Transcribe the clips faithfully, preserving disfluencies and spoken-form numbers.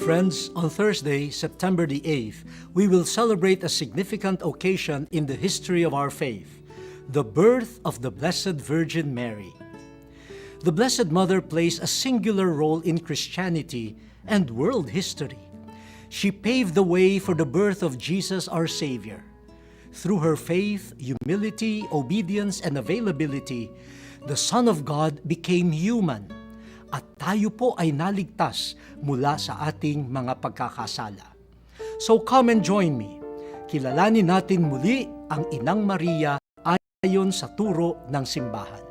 Friends, on Thursday, September the eighth, we will celebrate a significant occasion in the history of our faith, the birth of the Blessed Virgin Mary. The Blessed Mother plays a singular role in Christianity and world history. She paved the way for the birth of Jesus, our Savior. Through her faith, humility, obedience, and availability, the Son of God became human, at tayo po ay naligtas mula sa ating mga pagkakasala. So come and join me. Kilalanin natin muli ang Inang Maria ayon sa turo ng simbahan.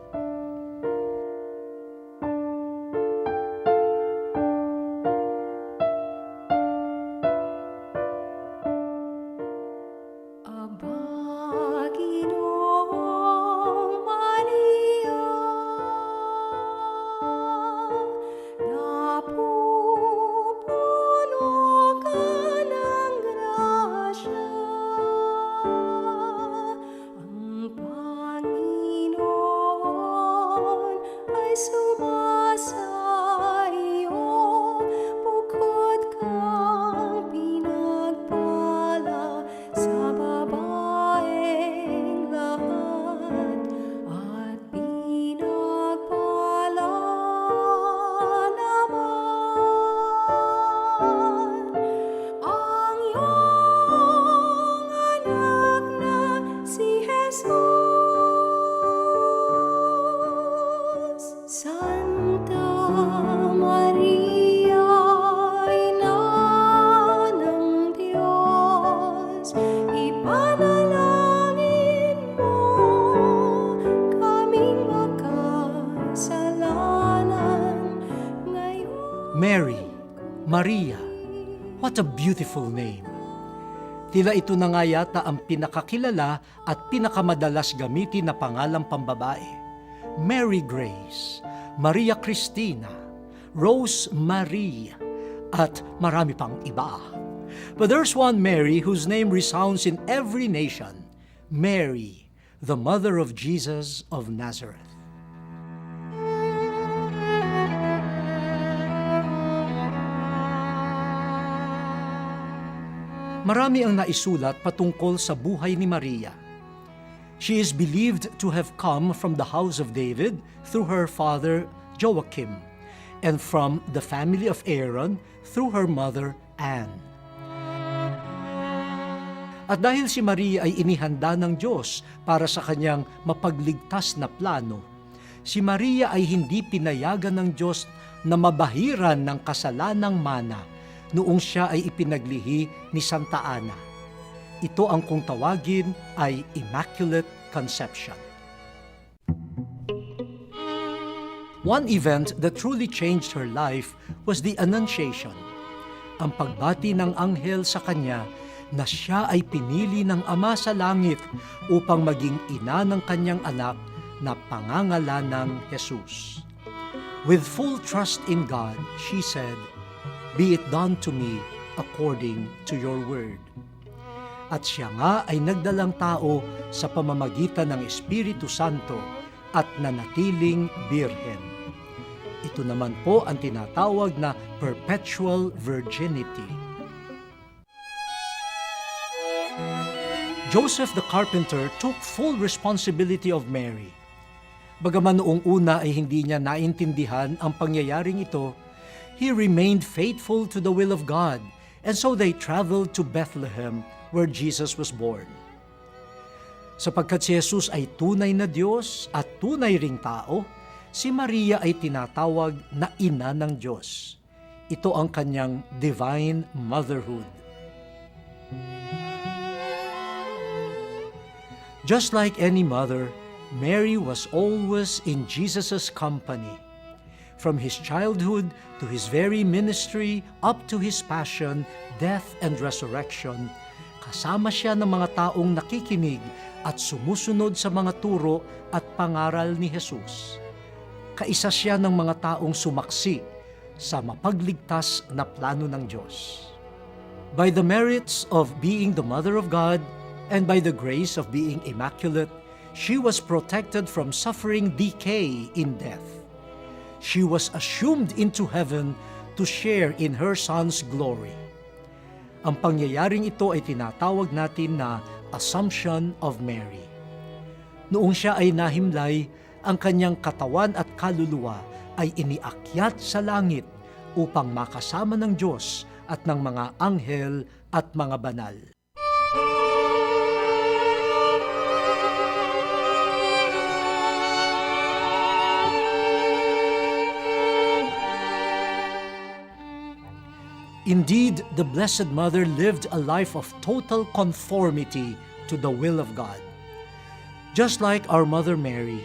Aba, Ginong Maria, napupuno ka ng grasya, ang Panginoon ay sumasa iyo, bukod kang pinagpala sa babaeng lahat, at pinagpala naman ang iyong anak na si Jesus. Santa Maria, Ina ng Diyos, ipanalangin mo kaming makasalanan, ngayon. Mary, Maria, what a beautiful name! Tila ito na nga yata ang pinakakilala at pinakamadalas gamitin na pangalang pambabae: Mary Grace, Maria Cristina, Rose Marie, at marami pang iba. But there's one Mary whose name resounds in every nation: Mary, the mother of Jesus of Nazareth. Marami ang naisulat patungkol sa buhay ni Maria. She is believed to have come from the house of David through her father Joachim, and from the family of Aaron through her mother Anne. At dahil si Maria ay inihanda ng Diyos para sa kanyang mapagligtas na plano, si Maria ay hindi pinayagan ng Diyos na mabahiran ng kasalanang mana noong siya ay ipinaglihi ni Santa Ana. Ito ang kung tawagin ay Immaculate Conception. One event that truly changed her life was the Annunciation, ang pagbati ng anghel sa kanya na siya ay pinili ng Ama sa langit upang maging ina ng kanyang anak na pangangalanang Jesus. With full trust in God, she said, "Be it done to me according to your word." At siya nga ay nagdalang tao sa pamamagitan ng Espiritu Santo at nanatiling birhen. Ito naman po ang tinatawag na perpetual virginity. Joseph the carpenter took full responsibility of Mary. Bagaman noong una ay hindi niya naintindihan ang pangyayaring ito, he remained faithful to the will of God, and so they traveled to Bethlehem, where Jesus was born. Sapagkat si Jesus ay tunay na Diyos at tunay ring tao, si Maria ay tinatawag na ina ng Diyos. Ito ang kanyang divine motherhood. Just like any mother, Mary was always in Jesus' company. From his childhood to his very ministry, up to his passion, death, and resurrection, kasama siya ng mga taong nakikinig at sumusunod sa mga turo at pangaral ni Jesus. Kaisa siya ng mga taong sumaksi sa mapagligtas na plano ng Diyos. By the merits of being the Mother of God and by the grace of being immaculate, she was protected from suffering decay in death. She was assumed into heaven to share in her Son's glory. Ang pangyayaring ito ay tinatawag natin na Assumption of Mary. Noong siya ay nahimlay, ang kanyang katawan at kaluluwa ay iniakyat sa langit upang makasama ng Diyos at ng mga anghel at mga banal. Indeed, the Blessed Mother lived a life of total conformity to the will of God. Just like our Mother Mary,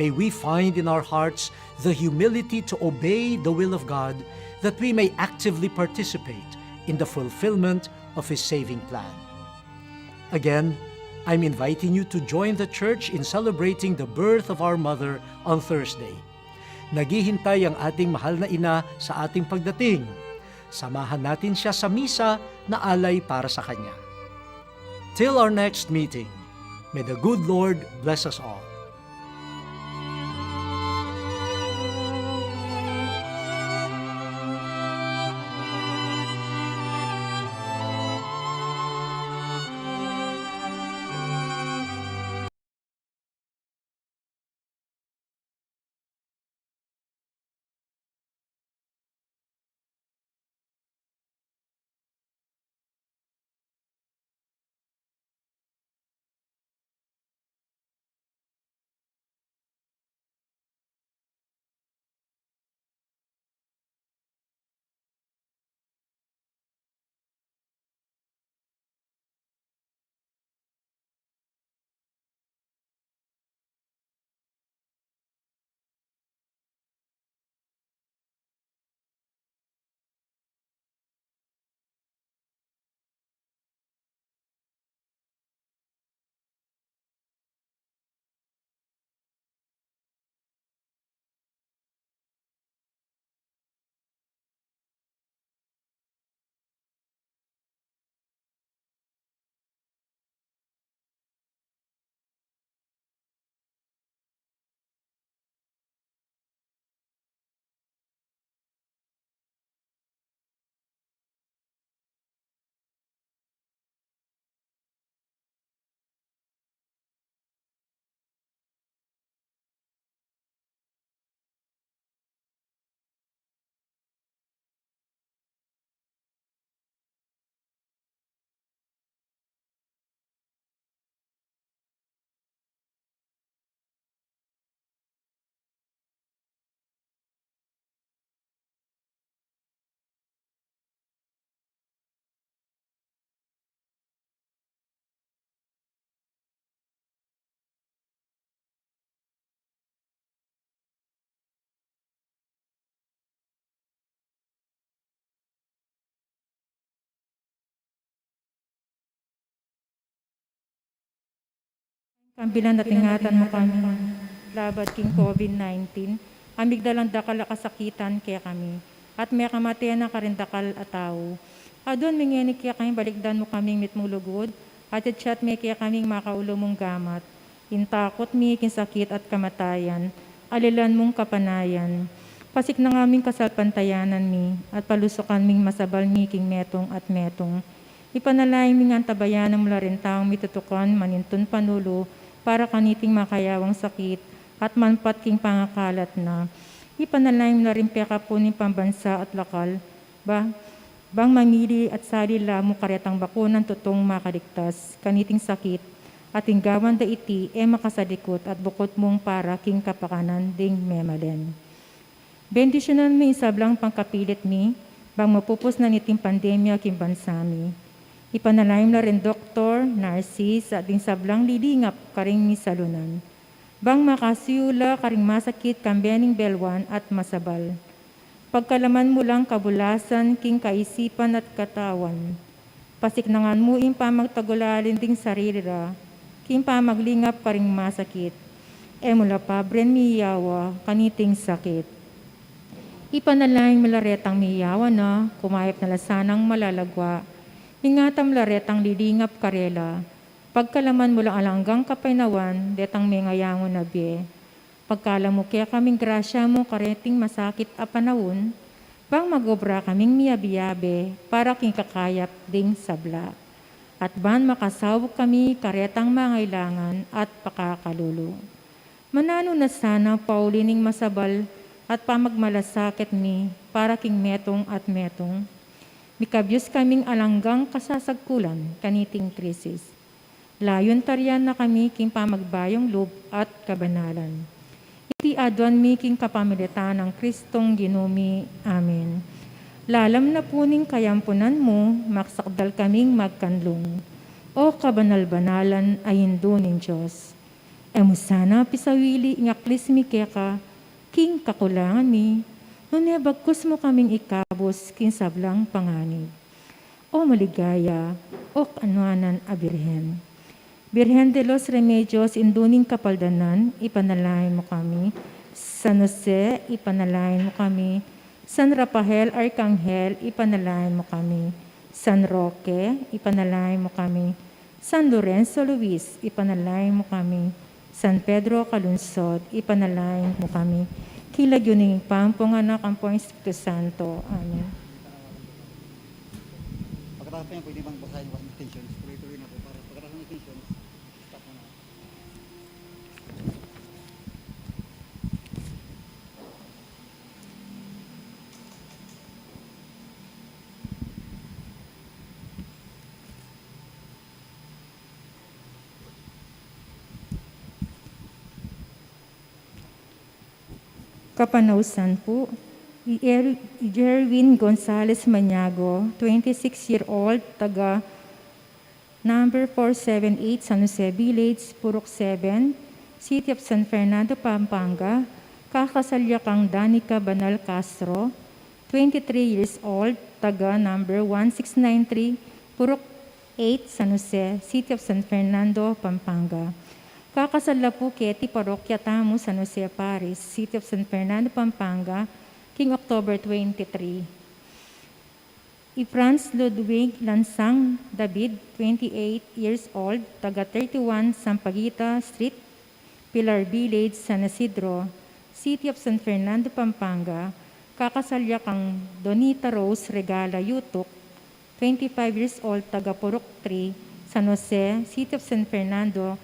may we find in our hearts the humility to obey the will of God, that we may actively participate in the fulfillment of His saving plan. Again, I'm inviting you to join the Church in celebrating the birth of our Mother on Thursday. Naghihintay ang ating mahal na ina sa ating pagdating. Samahan natin siya sa misa na alay para sa kanya. Till our next meeting, may the good Lord bless us all. Kambilan at ingatan mu kami laban king COVID nineteen, a migdalang dakal a kasakitan kekami, at mekamate na karin dakal a tau. Aduan mi ngeni kekami, balikdan mu kaming mitmung lugud, at iyatyat me kekaming makaulu mung gamat. Ing takut mi king sakit at kamatayan, alilan mung kapanayan. Pasiknangan mu ing kasalpantayanan mi, at palusukan ming masabal mi king metung at metung. Ipanalangin mi ngan tabayanan mu la ring taung mitutukan manintun panulu para kaniting makayawang sakit at manpat king pangakalat na. Ipanalangin mu la ring pekapu ning pambansa at lakal, ba, bang mamili at sali la mu karetang bakunang tutung makaligtas kaniting sakit, at ing gawan da iti e makasadikut at bukut mung para king kapakanan ding memalen. Bendisyunan mu ing sablang pangkapilit mi, bang mapupus na niting pandemya king bansa mi. Ipanalangin mu la ring doktor, narsis, at ding sablang lilingap karing misalunan, bang makasuyu la karing masakit kambe ning belwan at masabal. Pagkalaman mu lang kabulasan king kaisipan at katawan. Pasiknangan mu ing pamagtagulaling ding sarili ra king pamaglingap karing masakit. E mu la pabren miyawa kaniting sakit. Ipanalangin mu la retang miyawa na, kumayap na la sanang malalagwa. Ingatan mu la retang lilingap karela. Pagkalaman mu lang alang anggang kapaynawan detang mengayangu na bie. Pagkalam mu kekaming grasya mu kareting masakit a panaun, Bang magobra kaming miyabi-yabe para king kakayap ding sabla, at ban makasaug kami karetang mangailangan at pakakalulu. Mananu na sana pauli ning masabal at pamagmalasakit mi para king metung at metung, mikabyus kaming alang anggang kasasagkulan kaniting krisis. Layun tarian na kami king pamagbayung lub at kabanalan. Iti aduan mi king kapamilatan nang Kristong Ginu mi. Amen. Lalam na pu ning kayampunan mu, magsakdal kaming magkanlung, O kabanal-banalan a Indu ning Dios. E mu sana pisawili ing aklis mi keka king kakulangan mi, nune bagkus mu kaming ikabus king sablang panganib. O maligaya, o kanuanan a Birhen. Birhen de los Remedios, Indu ning Kapaldanan, ipanalangin mu kami. San Jose, ipanalangin mu kami. San Rafael Arkanghel, ipanalangin mu kami. San Roque, ipanalangin mu kami. San Lorenzo Luis, ipanalangin mu kami. San Pedro Calungsod, ipanalangin mu kami. King lagyu ning Ibpa, ampo ning Anak, ampo ning Espiritu Santo. Amen. Pagkatapos pa yan, pwede bang basahin ko ang intentions? Tuloy-tuloy na po para pagkatapos ng intentions, stop mo na. Kapanausan pu, i Er-, i Jerwin Gonzales Maniago, twenty-six year old, taga number four seven eight San Jose Village, Purok seven, City of San Fernando, Pampanga, kakasal ya kang Danica Banal Castro, twenty-three years old, taga number one six nine three, Purok eight, San Jose, City of San Fernando, Pampanga. Kakasal la pu keti parokya tamu, San Jose Parish, City of San Fernando, Pampanga, king October twenty-three. I Franz Ludwig Lansang David, twenty-eight years old, taga thirty-one Sampaguita Street, Pilar Village, San Isidro, City of San Fernando, Pampanga, kakasal ya kang Donita Rose Regala Yutuk, twenty-five years old, taga Purok three, San Jose, City of San Fernando,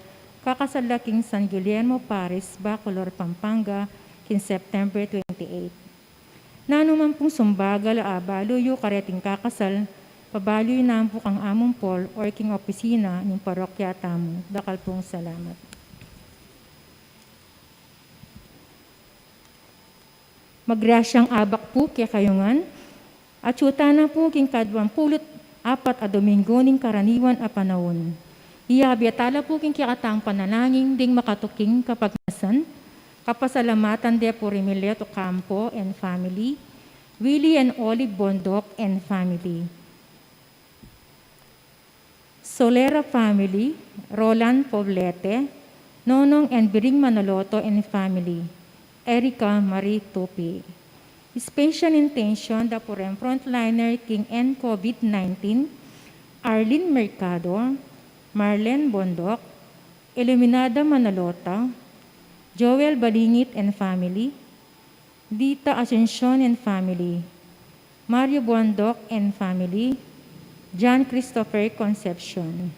kakasal la king San Guillermo Parish, Bacolor, Pampanga, king September twenty-eight. Nanu man pung sumbagal a abalu yu kareting kakasal, pabalu yu naman pu kang Among Paul or king opisina ning parokya tamu. Dakal pung salamat. Magrasyang abak pu kekayu ngan, atyu tana pu king kaduang pulu't apat a Domingo ning karaniwan a panaun. Iyabe tala pu king kekatang panalangin ding makatuking kapagnasan, kapasalamatan de pu ri Milet Ocampo and family, Willie and Olive Bondoc and family, Solera family, Roland Poblete, Nonong and Biring Manoloto and family, Erica Marie Tupi. Special intention da pu reng frontliner king end COVID nineteen, Arlene Mercado, Marlene Bondoc, Iluminada Manolota, Joel Balingit and family, Dita Asuncion and family, Mario Bondoc and family, John Christopher Concepcion.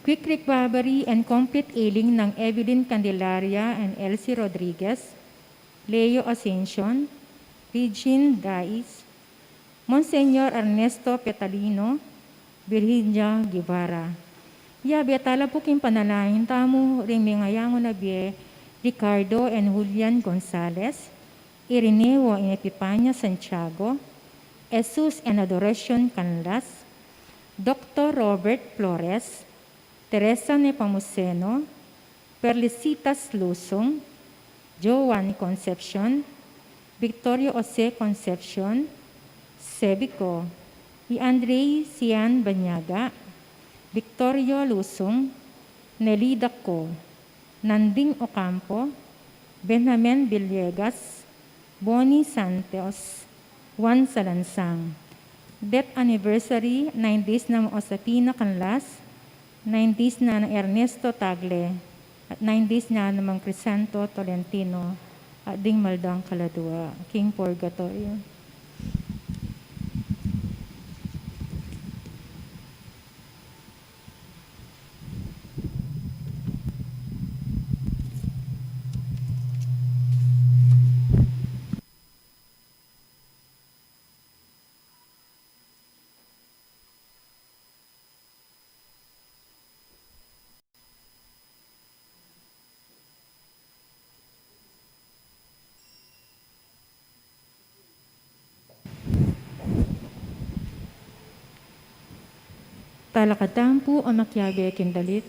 Quick recovery and complete healing nang Evelyn Candelaria and Elsie Rodriguez, Leo Ascension, Regine Dais, Monsignor Ernesto Petalino, Virginia Guevara. Iyabe tala pu king panalangin tamu ring mengayangu na bie, Ricardo and Julian Gonzalez, Irineo and Epipania Santiago, Jesus and Adoracion Canlas, Doctor Robert Flores, Teresa Nepomuceno, Perlicitas Lusung, Joan Concepcion, Victorio Jose Concepcion, Sebico, i Andrei Sian Banyaga, Victorio Lusung, Nelly Daco, Nanding Ocampo, Benjamin Villegas, Bonnie Santos, Juan Salansang. Death anniversary, nine days na Mang Josefina Canlas, nine days na nang Ernesto Tagle, at nine days na nang Mang Crisanto Tolentino. at ding maldang kaladua king purgatoryo. Talakad tamu pu a makiabe king dalit.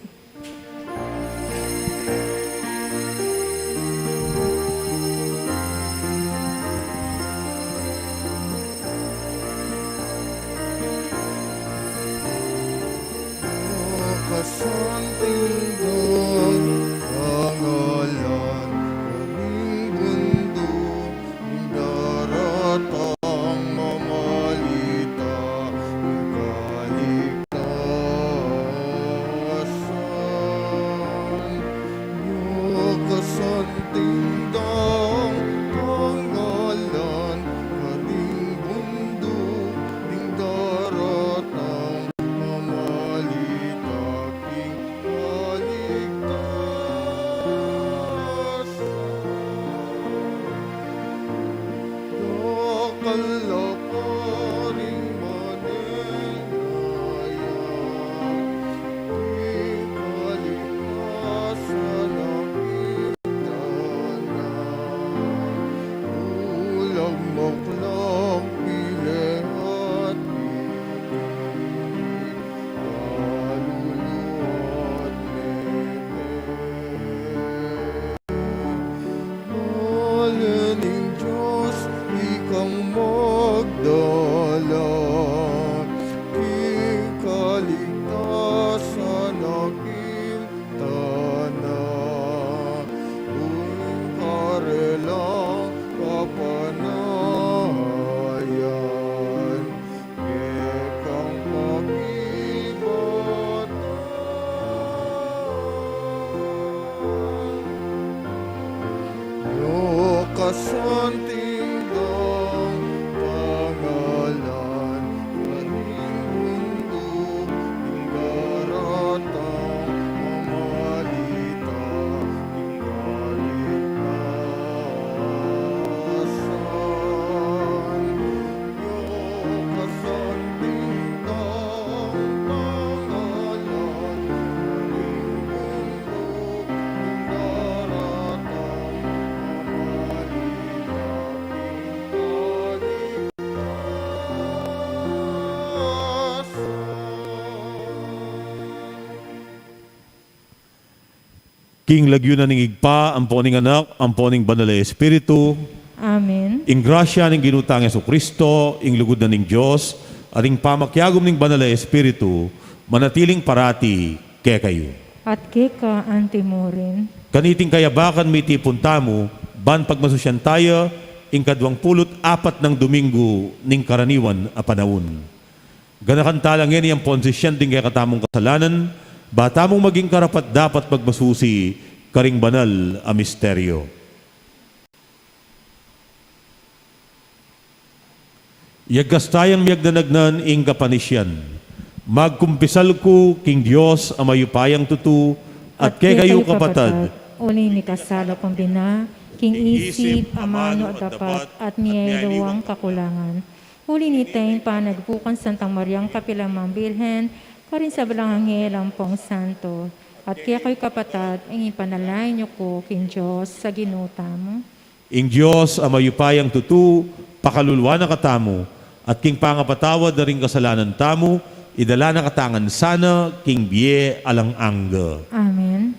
Kasanting dang pangalan, karing bunduk, daratang mamalita ing kaligtasan. Kasanting dang pangalan, karing bunduk, ing daratang mamalita king kaligtasan. Dakal la pa ring manenaya king kaligtasan a pintana, ulag maklang pile at bitik, kalulu at mete. Malen ning Dios ikang magdala king kaligtasan a pintana, king karelang kapanayan. Kekang pakibatan, no kasanting dang pangalan, karing bunduk, ing daratang mamalita ing kaligtasan. King lagyu na ning Ibpa, ampo ning Anak, ampo ning Banal a Espiritu. Amen. Ing grasya ning Ginu tang Jesucristo, ing lugud na ning Dios, at ing pamakiagum ning Banal a Espiritu, manatiling parati kekayu. At keka anti murin. Kaniting kayabakan mitipun tamu, ban pagmasusyan taya, ing kaduang pulu't apat nang Domingo ning karaniwan a panaun. Ganakan tala ngeni ampon sisyan ding kekatamung kasalanan, ba tamung maging karapat-dapat magmasusi karing banal a misteryo. Yagkas tayang miyagdanagnan ing kapanisyan. Magkumpisal ku king Dios a mayupayang tutu, at kekayu kapatad, uli mikasala kung bina, king isip, amanu, at dapat, at miyaliwang kakulangan. Uli nita ing panagbu kang Santang Mariang kapilan man Birhen, karing sablang anghel ampong santo, at kekayu kapatad, ing ipanalangin yu ku king Dios a Ginu tamu. Ing Dios a mayupayang tutu, pakaluluan na katamu, at king pangapatawad na ring kasalanan tamu, idala na katamu ngan sana king bie alang angga. Amen.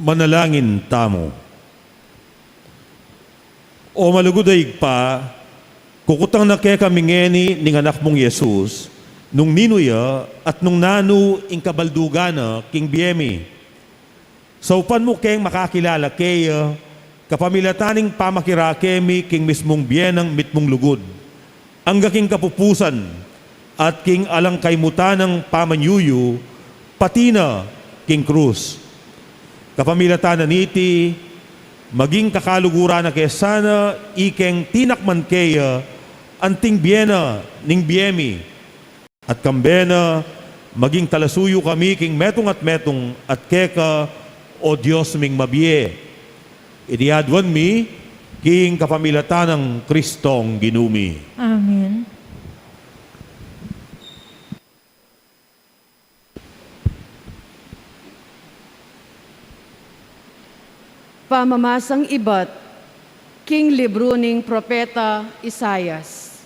Manalangin tamu. O malugud a Ibpa, kukutang na kekami ngeni ning Anak mung Jesus, nung ninu ya at nung nanu ing kabaldugan na king bie mi. Saupan mu keng makakilala keya, kapamilatan ning pamakirake mi king mismung bie nang mitmung lugud, angga king kapupusan, at king alang kaymutan nang pamanyuyu, pati na king krus. Kapamilatan na niti, maging kakaluguran na ke sana ikeng tinakman keya, anting bie na ning bie mi. At kambe na, maging talasuyu kami king metung at metung at keka, O Dios ming mabie. Iti aduan mi, king kapamilatan nang Kristong Ginu mi. Amen. Pamamasang ibat king libru ning Propeta Isaias.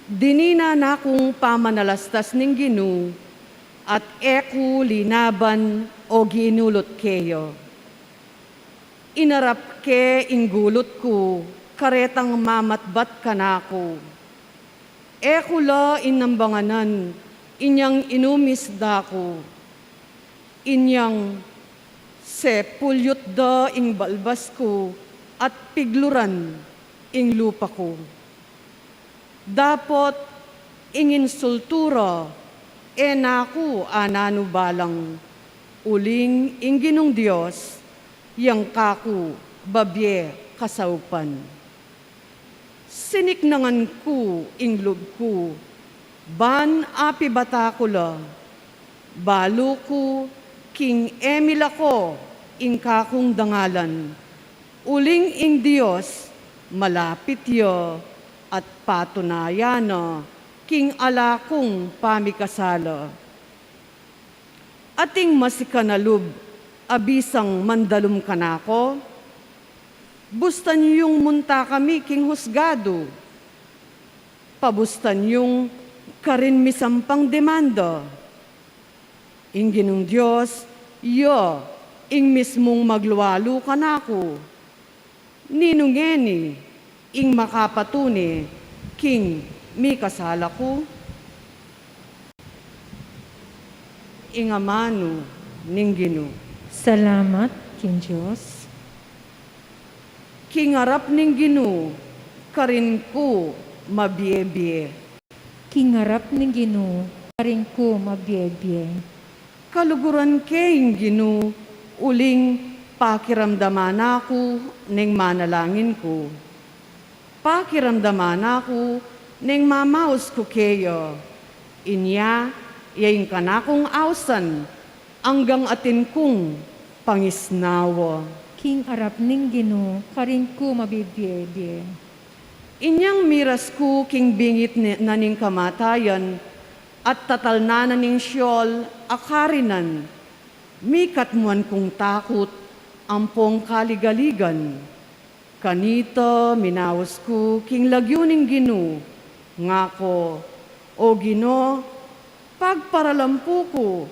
Dininan na kung pamanalastas ning Ginu, at e ku linaban o ginulut keya. Inarap ke ing gulut ku karetang mamatbat kanaku. E ku la inambanganan inyang inumis da ku. Inyang sepulyut da ing balbas ku at pigluran ing lupa ku. Dapot ing insultu ra e na ku ananu balang, uling ing Ginung Dios yang kaku babie kasaupan. Siniknangan ku ing lub ku, ban apibata ku la, balu ku king e milako ing kakung dangalan, uling ing Dios malapit ya at patunayan na king ala kung pamikasala. Ating masikan a lub a bisang mandalum kanako? Bustan yung munta kami king husgadu. Pabustan yung karin misampang demanda. Ing Ginung Dios, ya ing mismung maglualu kanaku. Ninu ngeni ing makapatune king mikasala ku? Ing amanu ning Ginu. Salamat king Dios. King arap ning Ginu, karin ku mabie-bie. King arap ning Ginu, karin ku mabie-bie. Kaluguran ke ing Ginu, uling pakiramdaman na ku neng manalangin ku. Pakiramdaman na ku neng mamaus ku keya. Inya, ya ing kanakung ausan, anggang atin kung pangisnawa. King arap ning Ginu, karin ku mabie-bie. Inyang miras ku king bingit ni, na ning kamatayan, at tatalnan na ning Sheol a karinan, mikatmuan kung takut ampong kaligaligan. Kanita minaus ku king lagyu ning Ginu, ngaku, O Ginu, pagparalampu ku,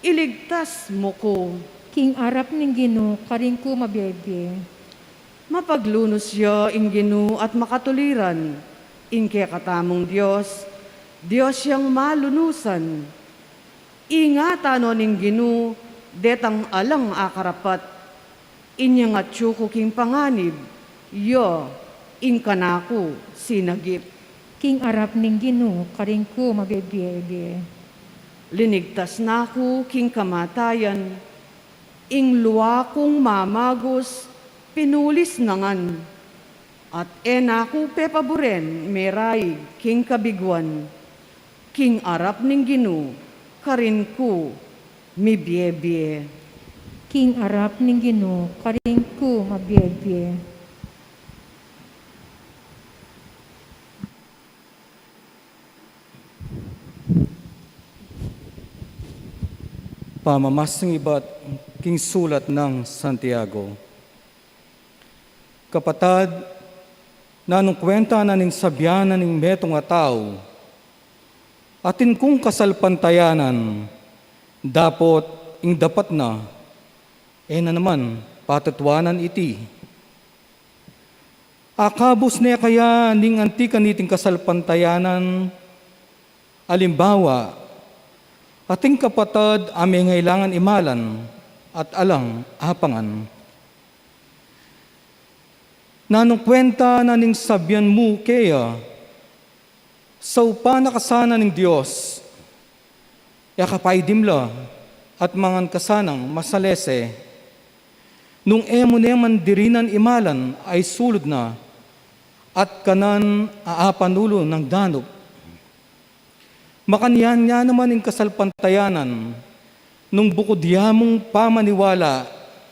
iligtas mu ku. King arap ning Ginu, karin ku mabie-bie. Mapaglunus ya ing Ginu at makatuliran, ing kekatamung Dios, Dios yang malunusan. Ingatan no ning Ginu detang alang akarapat. Inyang atyu ku king panganib, ya ing kanaku sinagip. King arap ning Ginu, karin ku mabie-bie. Linigtas na ku king kamatayan, ing lua kung mamagus pinulis na ngan, at e na ku pepaburen meraig king kabiguan. King arap ning Ginu, karin ku mibie-bie. King arap ning Ginu, karin ku mabie-bie. Pamamasang ibat king sulat nang Santiago. Kapatad, nanung kwenta na ning sabian na ning metung a tau, atin kung kasalpantayanan, dapot ing dapat na, E na naman patutuanan iti. Akabus ne kaya ning anti kaniting kasalpantayanan, alimbawa, ating kapatad a mengailangan imalan at alang apangan. Nanung kwenta na ning sabian mu keya, saupan na ka sana ning Dios, e ka pa idimla at mangan ka sanang masalese. Nung e mu ne man dirinan imalan a isulud na, at kanan a apanulu nang danup. Makanyan ya naman ing kasalpantayanan, nung bukud ya mung pamaniwala,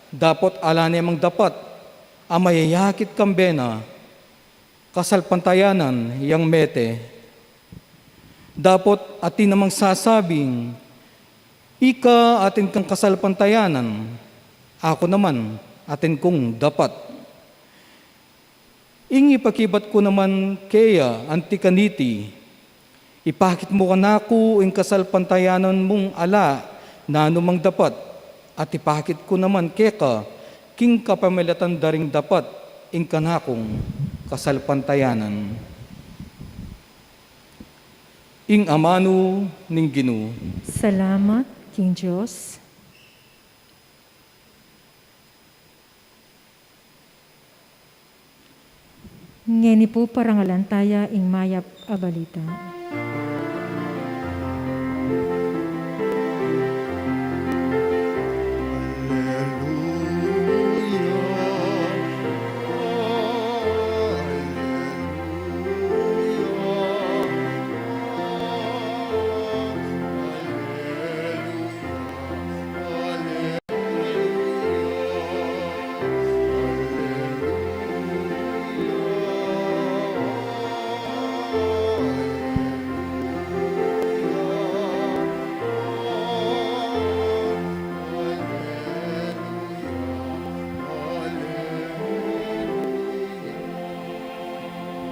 dapot ala ne mang dapat a mayayakit kambe na kasalpantayanan yang mete. Dapot atin namang sasabing, "Ika atin kang kasalpantayanan, aku naman atin kung dapat." Ing ipakibat ku naman keya anti kaniti, ipakit mu kanaku ing kasalpantayanan mung ala nanu mang dapat, at ipakit ku naman keka king kapamilatan da ring dapat ing kanakung kasalpantayanan. Ing amanu ning Ginu. Salamat king Dios. Ngeni pu parangalan taya ing mayap a balita.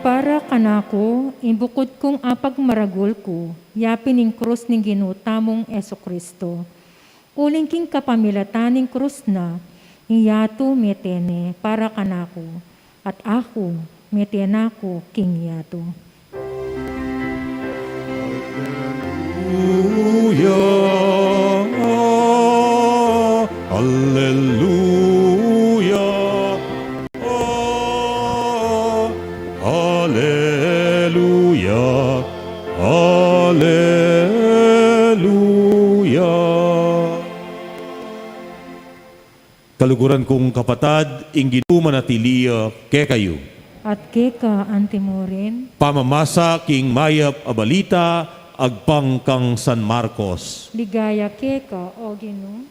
Para kanaku, ing bukud kung apagmaragul ku, yapin ing krus ning Ginu tamung Jesucristo. Uling king kapamilatan ning krus na, ing yatu mete ne para kanaku, at aku mete na ku king yatu. Alleluia, alleluia, alleluia, alleluia. Kaluguran kung kapatad, ing Ginu manatili ya kekayu. At keka anti mu rin. Pamamasa king mayap a balita agpang kang San Marcos. Ligaya keka, O Ginu.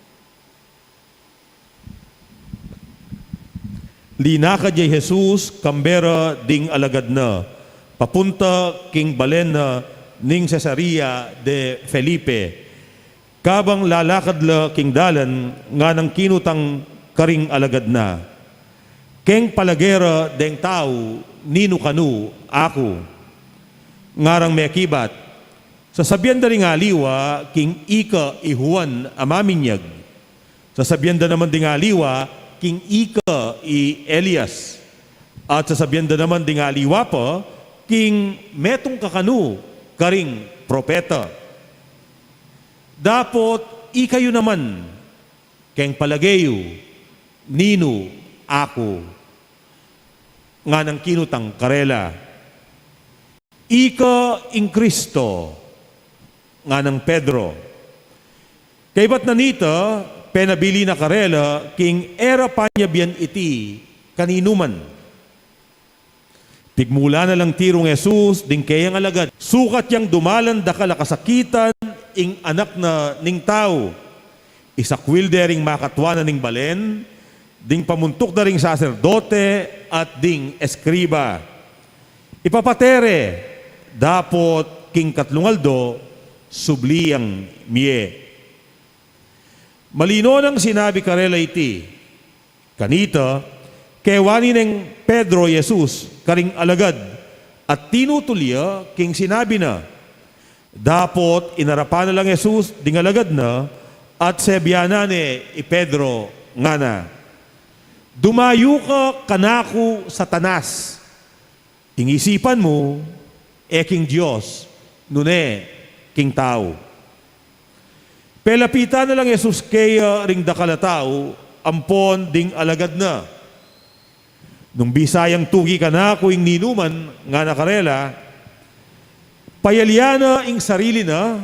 Linakad ya i Jesus kambe ra ding alagad na, papunta king balen na ning Cesarea de Felipe. Kabang lalakad la king dalan, nganang kinutang karing alagad na, "Keng palage ra deng tau, ninu kanu aku?" Ngarang mekibat, "Sasabian da ring aliwa king ika i Juan a Maminyag. Sasabian da naman ding aliwa king ika i Elias. At sasabian da naman ding aliwa pa king metung kakanu karing propeta. Dapot ikayu naman, keng palage yu, ninu aku?" Nganang kinutang karela, "Ika ing Kristo," nganang Pedro. Kaybat na nita, penabilin na karela king e ra panyabian iti kaninuman. Pigmula na lang tirung Jesus ding keyang alagad, sukat yang dumalan dakal a kasakitan ing Anak na ning Tau. Isakwil de ring makatua na ning balen, ding pamuntuk da ring saserdote at ding eskriba. Ipapate re, dapot king katlung aldo, subli yang mie. Malino nang sinabi karela iti. Kanita, kewani neng Pedro i Jesus karing alagad, at tinutul ya king sinabi na. Dapot inarapan na lang Jesus ding alagad na, at sebianan ne i Pedro ngana, "Dumayu ka kanaku, Satanas! Ing isipan mu, e king Dios, nune king tau." Pelapitan na lang Jesus keya ring dakal a tau ampon ding alagad na. Nung bisa yang tuki kanaku ing ninuman, ngana karela, "Payalya na ing sarili na,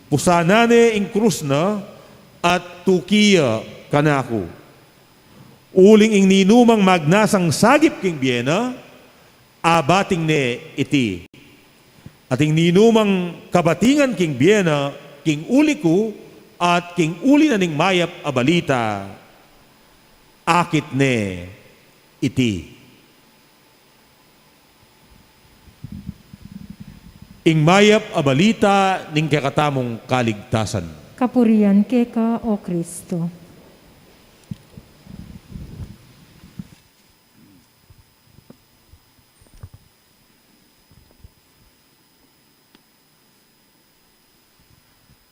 pusanan ne ing krus na, at tuki ya kanaku. Uling ing ninumang magnasang sagip king bie na, abating ne iti. At ing ninumang kabatingan king bie na, king uli ku, at king uli na ning mayap a balita, akit ne iti." Ing mayap a balita ning kekatamung kaligtasan. Kapurian keka, O Kristo.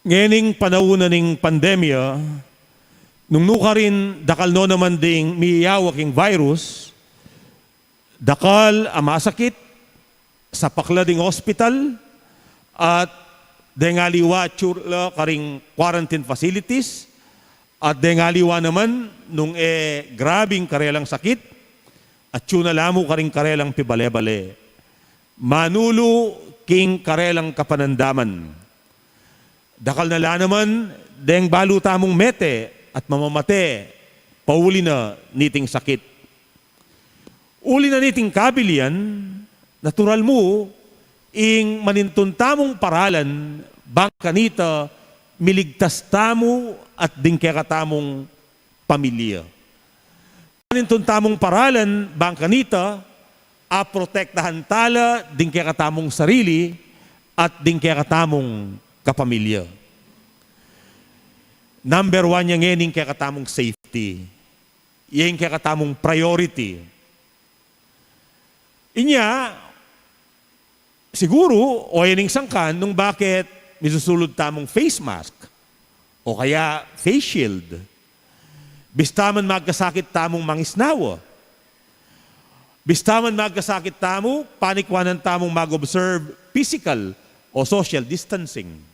Ngening panaun na ning pandemya, nung nukarin dakal no naman ding miyawa king virus, dakal a masakit, sapak la ding ospital, at deng aliwa atyu la karing quarantine facilities, at deng aliwa naman nung e grabe ing karelang sakit, atyu na la mu karing karelang pibale-bale. Manulu king karelang kapanandaman. Dakal na la naman deng balu tamung mete at mamamate pauli na niting sakit. Uli na niting kabilyan, natural mu ing manintun tamung paralan bang kanita miligtas tamu at ding kekatamung pamilya. Manintun tamung paralan bang kanita aprotektahan tala ding kekatamung sarili at ding kekatamung kapamilya. Number one ya ngening kekatamung safety. Ing kekatamung priority. Inya, siguru, o, yan ing sangkan nung bakit misusulud tamung face mask o kaya face shield. Bista man magkasakit tamung mangisnawa. Bista man magkasakit tamu, panikwanan tamung mag-observe physical o social distancing.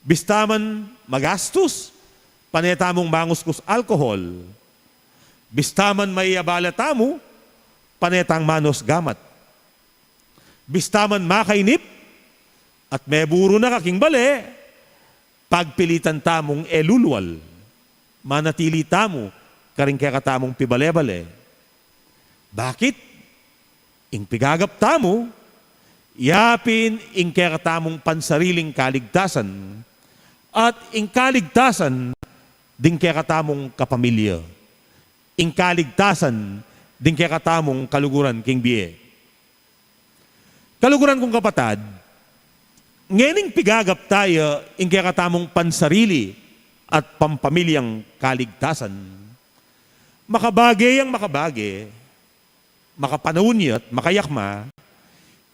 Bista man magastus, pane tamung manguskus alcohol. Bista man maiabala tamu, pane tang manus gamat. Bista man makainip at meburu na ka king bale, pagpilitan tamung e lulwal. Manatili tamu karing kekatamung pibale-bale. Bakit? Ing pigagap tamu, yapin ing kekatamung pansariling kaligtasan, at ing kaligtasan ding kekatamung kapamilya, ing kaligtasan ding kekatamung kaluguran king bie. Kaluguran kung kapatad, ngening pigagap taya ing kekatamung pansarili at pampamilyang kaligtasan, makabage yang makabage, makapanaun ya't makayakma,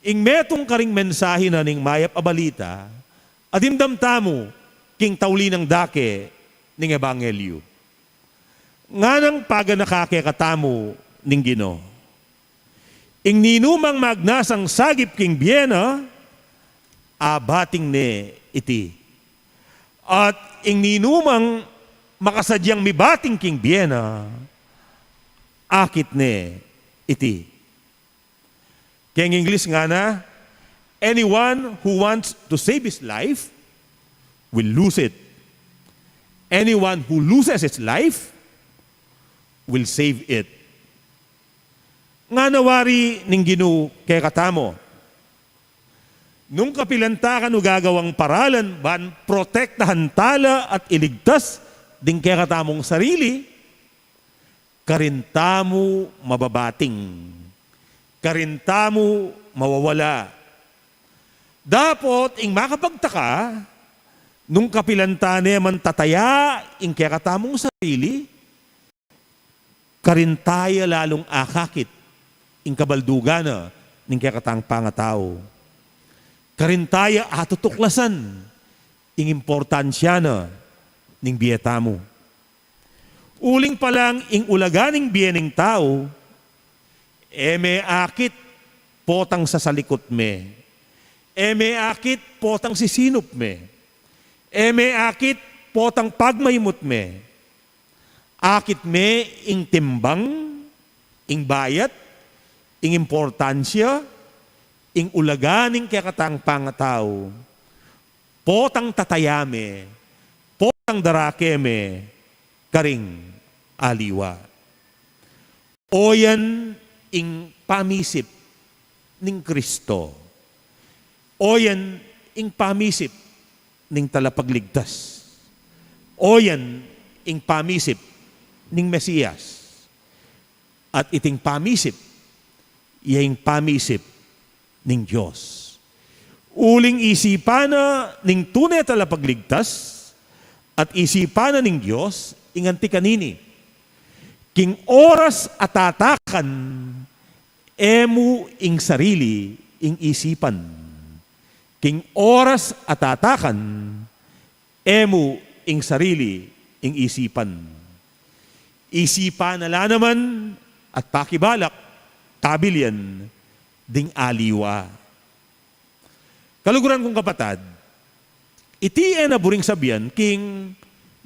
ing metung karing mensahe na ning mayap a balita a dimdam tamu king tauli nang dake ning ebanghelyu. Nganang paganaka kekatamu ning Ginu, ing ninumang magnasang sagip king bie na, abating ne iti. At ing ninumang makasadyang mibating king bie na, akit ne iti. Keng English ngana, "Anyone who wants to save his life will lose it. Anyone who loses his life will save it." Ngana wari ning Ginu kekatamu, nung kapilan ta kanu gagawang paralan ban protektahan tala at iligtas ding kekatamung sarili, karin tamu mababating. Karin tamu mawawala. Dapot ing makapagtaka, nung kapilan ta ne man tataya ing kekatamung sarili, karin taya lalung akakit ing kabaldugan na ning kekatang pangatau. Karin taya atutuklasan ing importansya na ning bie tamu. Uling palang ing ulaga ning bie ning tau, e me akit potang sasalikut me, e me akit potang sisinup me, e me akit potang pagmaimut me. Akit me ing timbang, ing bayat, ing importansya, ing ulaga ning kekatang pangatau, potang tataya me, potang darake me karing aliwa. Oyan ing pamisip ning Kristo. Oyan ing pamisip ning Talapagligtas. Oyan ing pamisip ning Mesias. At iting pamisip, iya ing pamisip ning Dios. Uling isipan na ning tune Talapagligtas, at isipan na ning Dios, ing anti kanini. King oras a tatakan, e mu ing sarili ing isipan. King oras a tatakan, e mu ing sarili ing isipan. Isipan na la naman at pakibalak, tabilyan ding aliwa. Kaluguran kung kapatad, iti e na buring sabian king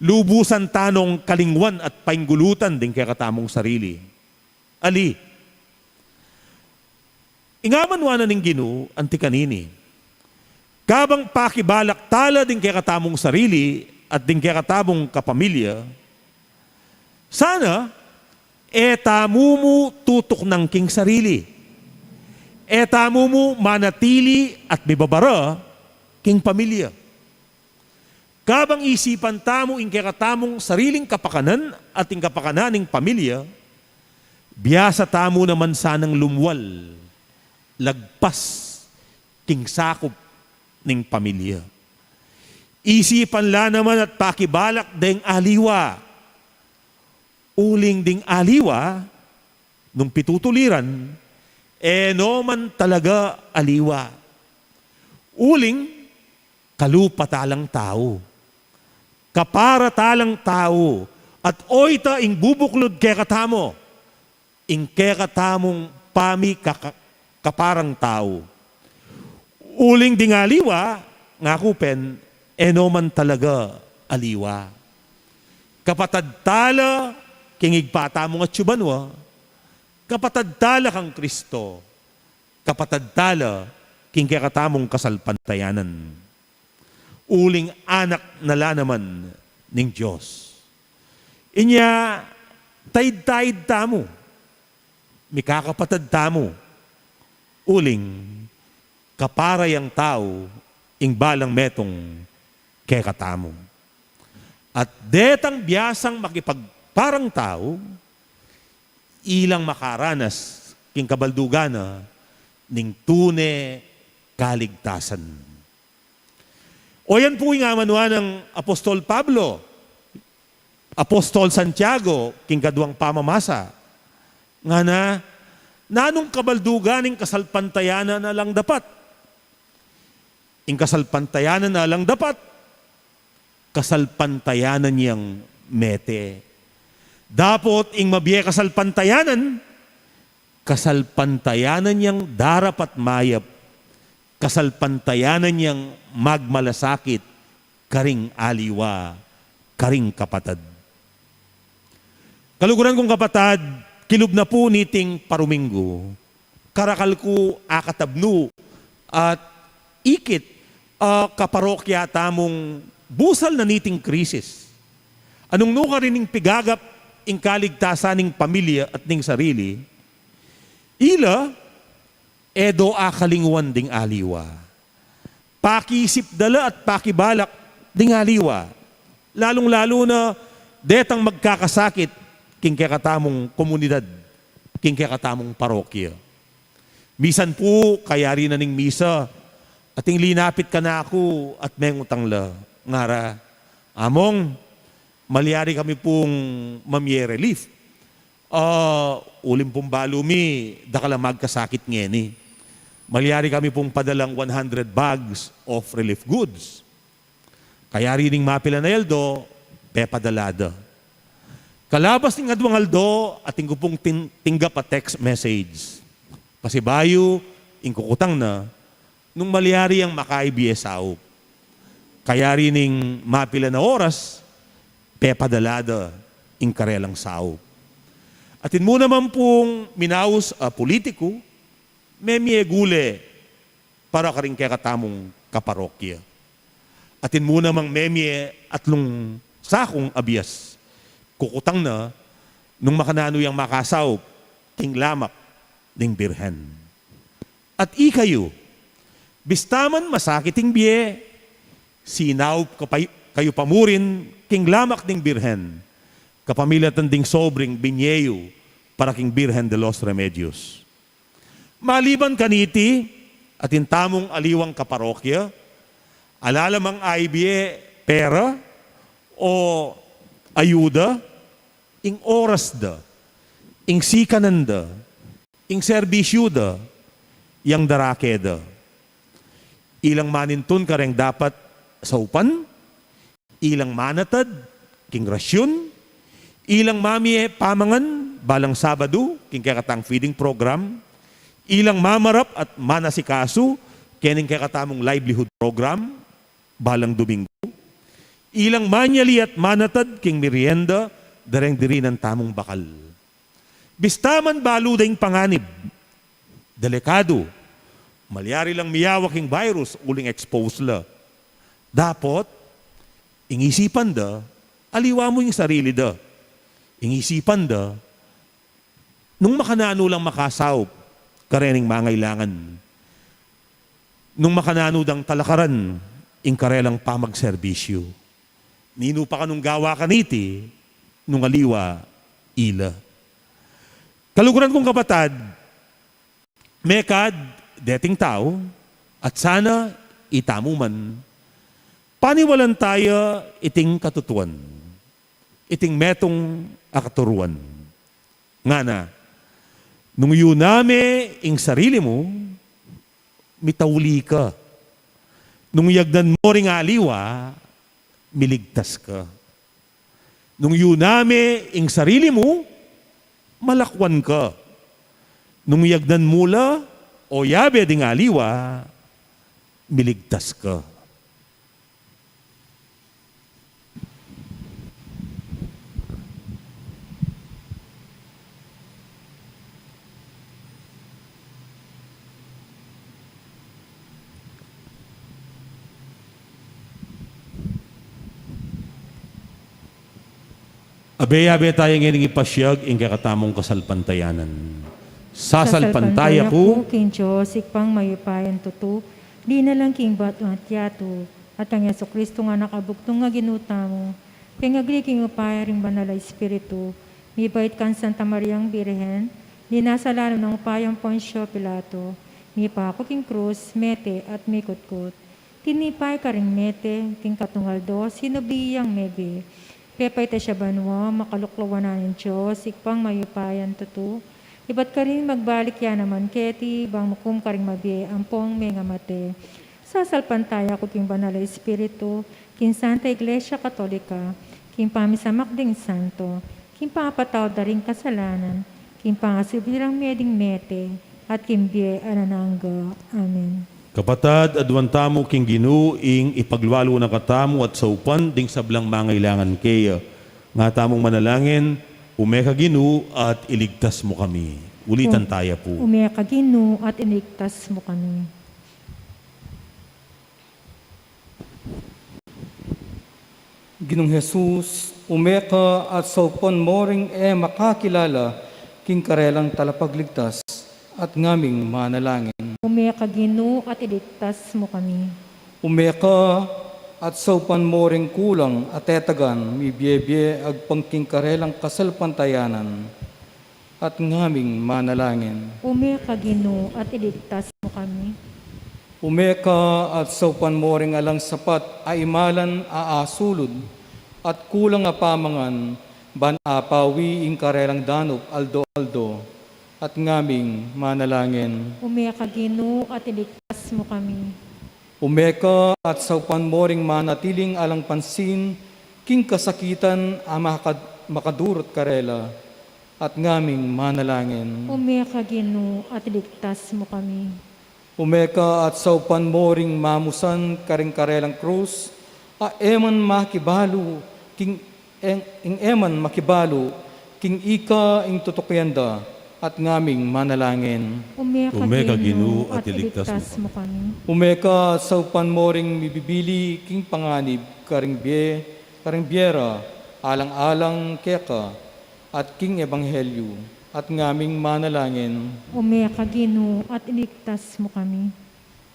lubusan tanong kalingwan at painggulutan ding kekatamung sarili. Ali, ing amanuan na ning Ginu anti kanini. Kabang pakibalak tala ding kekatamung sarili at ding kekatamung kapamilya, sana e tamu mu tutuknang king sarili. E tamu mu manatili at mibabara king pamilya. Kabang isipan tamu ing kekatamung sariling kapakanan at ing kapakanan ning pamilya, biasa tamu naman sanang lumwal, lagpas king sakup ning pamilya. Isipan la naman at pakibalak deng aliwa. Uling ding aliwa, nung pitutuliran, e no man talaga aliwa. Uling kalupa talang tau. Kapara talang tau. At oyta ing bubuklud kekatamu, ing kekatamung pamikaka-, kaparang tau. Uling ding aliwa, ngaku pen, e no man talaga aliwa. Kapatad tala king Ibpa tamung atsu banua, kapatad tala kang Kristo, kapatad tala king kekatamung kasalpantayanan. Uling anak na la naman ning Dios. Inya, taid-taid tamu, mikakapatad tamu, uling kapara yang tau ing balang metung kekatamu. At detang biasang makipagparang tau, ilang makaranas king kabaldugan na ning tune kaligtasan. O yan pu ing amanuan nang Apostol Pablo, Apostol Santiago, king kaduang pamamasa. Ngana, nanung kabaldugan ing kasalpantayanan na lang dapat? Ing kasalpantayanan na lang dapat, kasalpantayanan yang mete. Dapot ing mabie kasalpantayanan, kasalpantayanan yang darapat mayap, kasalpantayanan yang magmalasakit karing aliwa, karing kapatad. Kaluguran kung kapatad, kilub na pu niting paruminggu, karakal ku akatabnu at ikit a kaparokya tamung busal na niting krisis. Anung nukarin ing pigagap ing kaligtasan ning pamilya at ning sarili, ila e do akalingwan ding aliwa. Pakisip da la at pakibalak ding aliwa. Lalung-lalu na detang magkakasakit king kekatamung komunidad, king kekatamung parokya. Misan pu, kayari na ning misa, ating linapit kanaku at mengutang la, ngara, "Among, malyari kami pung mamie relief. Ah, uling pung balu mi, dakal a magkasakit ngeni. Malyari kami pung padalang one hundred bags of relief goods." Kayari ning mapilan a aldo, pepadala da. Kalabas ning aduang aldo, atin ku pung tin-, tinggap a text message. Pasibayu, ing kukutang na, nung malyari yang makaibie saup. Kayari ning mapilan a oras, pepadala da ing karelang saup. Atin mu naman pung minaus a pulitiku, memie gule para karing kekatamung kaparokya. Atin mu namang memie atlung sakung a bias. Kukutang na nung makananu yang makasaup king lamak ning Birhen. At ikayu, bista man masakit ing bie, sinaup ka pa, kayu pa mu rin king lamak ning Birhen, kapamilatan ding sobring binie yu para king Birhen de los Remedios. Maliban kaniti, atin tamung aliwang kaparokya, ala la mang aibie pera o ayuda, ing oras da, ing sikanan da, ing serbisyu da, yang darake da. Ilang manintun kareng dapat saupan, ilang manatad king rasyun, ilang mamie pamangan balang Sabadu king kekatang feeding program, ilang mamarap at manasikasu kening kekatamung livelihood program balang Domingo, ilang manyali at manatad king merienda dareng dirinan tamung bakal. Bista man balu da ing panganib, delikadu, malyari lang miyawa king virus uling expose la. Dapot, ing isipan da, aliwa mu ing sarili da. Ing isipan da, nung makananu lang makasaup karening mangailangan. Nung makananu dang talakaran ing karelang pamagserbisyu. Ninu pa kanung gawa kaniti, nung aliwa ila. Kaluguran kung kapatad, mekad deting tau, at sana itamu man, paniwalan taya iting katutuan, iting metung a katuruan. Ngana, nung yuname ing sarili mu, mitauli ka. Nung yagnan mo ring aliwa, miligtas ka. Nung yuname ing sarili mu, malakwan ka. Nung yagnan mu la o yabe ding aliwa, miligtas ka. Abe-abe taya ngening ipasiag ing kekatamung kasalpantayanan. Sasalpantaya ku king Dios, Ibpang mayupayang tutu, dinalan king bato at yatu, at kang Jesucristo a Anak a bugtung a Ginu tamu, pengagli king upaya ring Banal a Espiritu, mibait kang Santa Mariang Birhen, dinasa lalam ning upayang Poncio Pilato, mipaku king krus, mete at mikutkut. Tinipa ya karing mete, king katlung aldo, sinubi yang mebie. Pepaitas ya banua, makalukluan na ning Dios, Ibpang mayupayang tutu. Ibat karin magbalik ya naman keti, bang mukum karing mabie ampong mengamate. Sasalpantaya ku king Banal a Espiritu, king Santa Iglesia Katolika, king pamisamak ding santo, king pangapatawad da ring kasalanan, king pangasubli rang mie ding mete, at king bie alang angga. Amen. Kapatad, aduan tamu king Ginu ing ipaglualu na katamu at saupan ding sablang mangailangan keya. Nga tamung manalangin, ume ka Ginu at iligtas mu kami. Ulitan taya pu. Ume ka Ginu at iligtas mu kami. Ginung Jesus, ume ka at saupan mo ring e makakilala king karelang talapagligtas at ngaming manalangin. Ume ka Ginu at iligtas mu kami. Ume ka at saupan mo ring kulang a tetagan mibie-bie agpang king karelang kasalpantayanan at ngaming manalangin. Ume ka Ginu at iligtas mu kami. Ume ka at saupan mo ring alang sapat a imalan a asulud at kulang a pamangan ban apawi ing karelang danup aldo-aldo at ngaming manalangin. Ume ka Ginu at iligtas mu kami. Ume ka at saupan mo ring manatiling alang pansin king kasakitan a makad-, makadurut karela, at ngaming manalangin. Ume ka, Ginu, at iligtas mu kami. Ume ka at saupan mo ring mamusan karing karelang krus, a e man makibalu, king, ing, ing e man makibalu, king ika ing tutukian da, at ngaming manalangin. Ume ka, Ume ka, Ginu, Ginu, at at iligtas iligtas mu mu kami. Ume ka at saupan mo ring mibibili king panganib karing bie, karing bie ra, alang-alang keka, at king ebanghelyu, at ngaming manalangin. Ume ka, Ginu, at iligtas mu kami.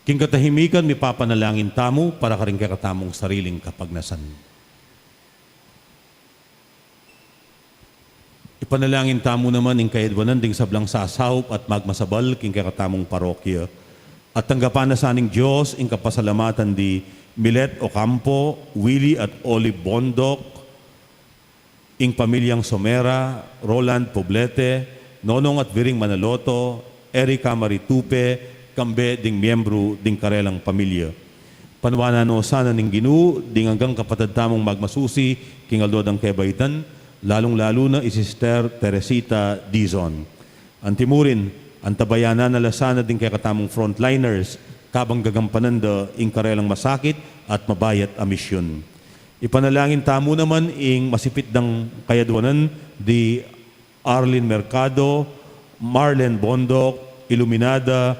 King katahimikan, mipapanalangin tamu para karing kekatamung sariling kapagnasan. Ipanalangin tamu naman ing kayadwanan ding sablang sasaup at magmasabal king kekatamung parokya. At tanggapan na sa ning Dios ing kapasalamatan di Milet Ocampo, Willie at Olive Bondoc, ing pamilyang Somera, Roland Poblete, Nonong at Viring Manaloto, Erica Marie Tupe, kambe ding miyembru ding karelang pamilya. Panuanan no sana ning Ginu ding anggang kapatad tamung magmasusi king aldo dang kebaitan, lalung-lalu na i Sister Teresita Dizon. Antimurin, antabayanan na la sana ding kekatamung frontliners, kabang gagampanan da ing karelang masakit at mabayat a misyun. Ipanalangin tamu naman ing masipit dang kayadwanan di Arlene Mercado, Marlen Bondoc, Iluminada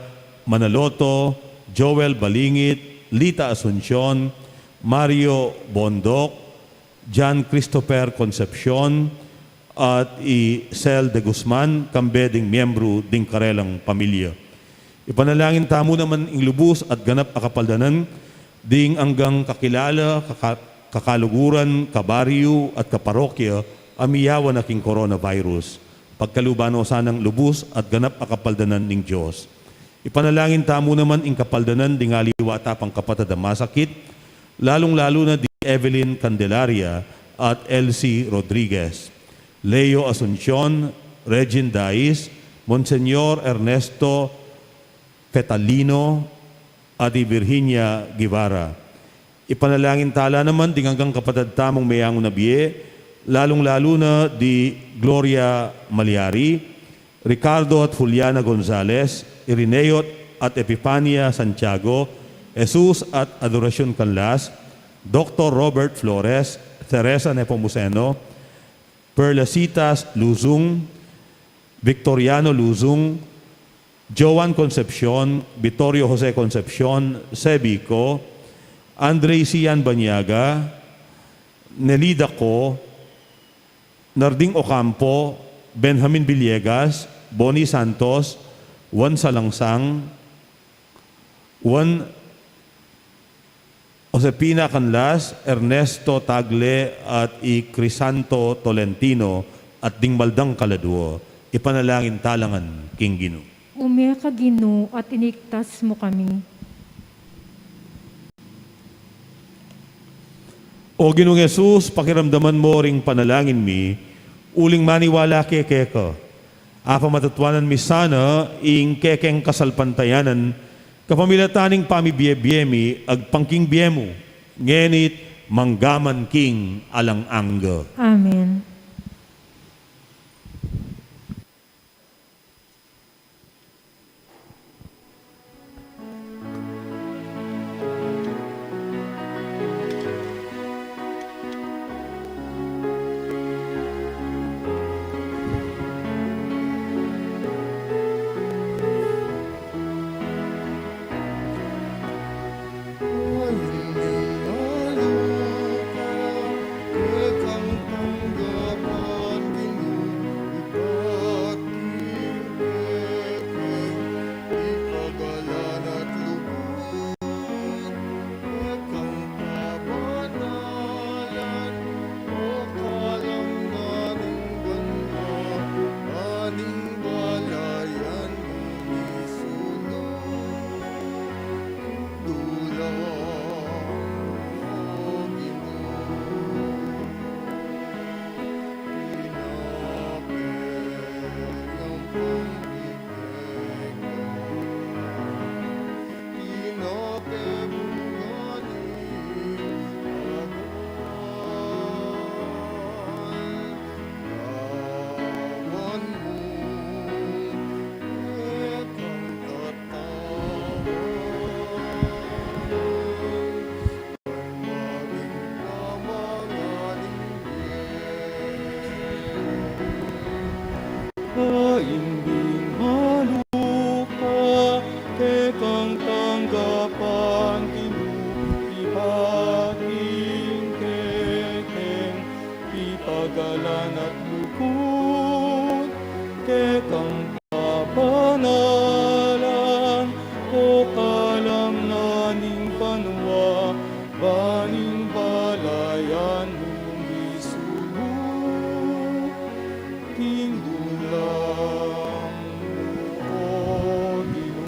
Manaloto, Joel Balingit, Lita Asuncion, Mario Bondoc, John Christopher Concepcion, at i Sel de Guzman, kambe ding miyembru ding karelang pamilya. Ipanalangin tamu naman ing lubus at ganap a kapaldanan ding anggang kakilala, kaka-, kakaluguran, kabaryu, at kaparokya a miyawan na king coronavirus. Pagkaluban no sanang lubus at ganap a kapaldanan ning Dios. Ipanalangin tamu naman ing kapaldanan ding aliwa ta pang kapatad a masakit, lalung-lalu na di Evelyn Candelaria at Elsie Rodriguez, Leo Asuncion, Regine Dais, Monseñor Ernesto Fetalino, at i Virginia Guevara. Ipanalangin ta la naman ding anggang kapatad tamung meyangu na bie, lalung-lalu na di Gloria Maliari, Ricardo at Juliana Gonzalez, Irineo at Epifania Santiago, Jesus at Adoracion Canlas, Doktor Robert Flores, Teresa Nepomuceno, Perlacitas Luzung, Victoriano Luzung, Joan Concepcion, Vittorio Jose Concepcion, Sebico, Andre Sian Banyaga, Nelida Co, Narding Ocampo, Benjamin Villegas, Bonnie Santos, Juan Salangsang, Juan Josepina Canlas, Ernesto Tagle, at i Crisanto Tolentino, at ding mal dang kaladua, ipanalangin ta la ngan king Ginu. Ume ka, Ginu, at iligtas mu kami. O Ginung Jesus, pakiramdaman mo ring panalangin mi, uling maniwala ke keka. Apamatatwanan mi sana ing kekeng kasalpantayanan, kapamilatan ning pamibie-bie mi, agpang king bie mu, ngenit manggaman king alang angga. Amen. Ing bing malupa, kekang tanggapan, Ginu, ibat ing kekeng pipagalan at lugud, kekang kabanalan, o kalamnan ning banua, ban ing balayan mu misulung king dulang mu, O Ginu.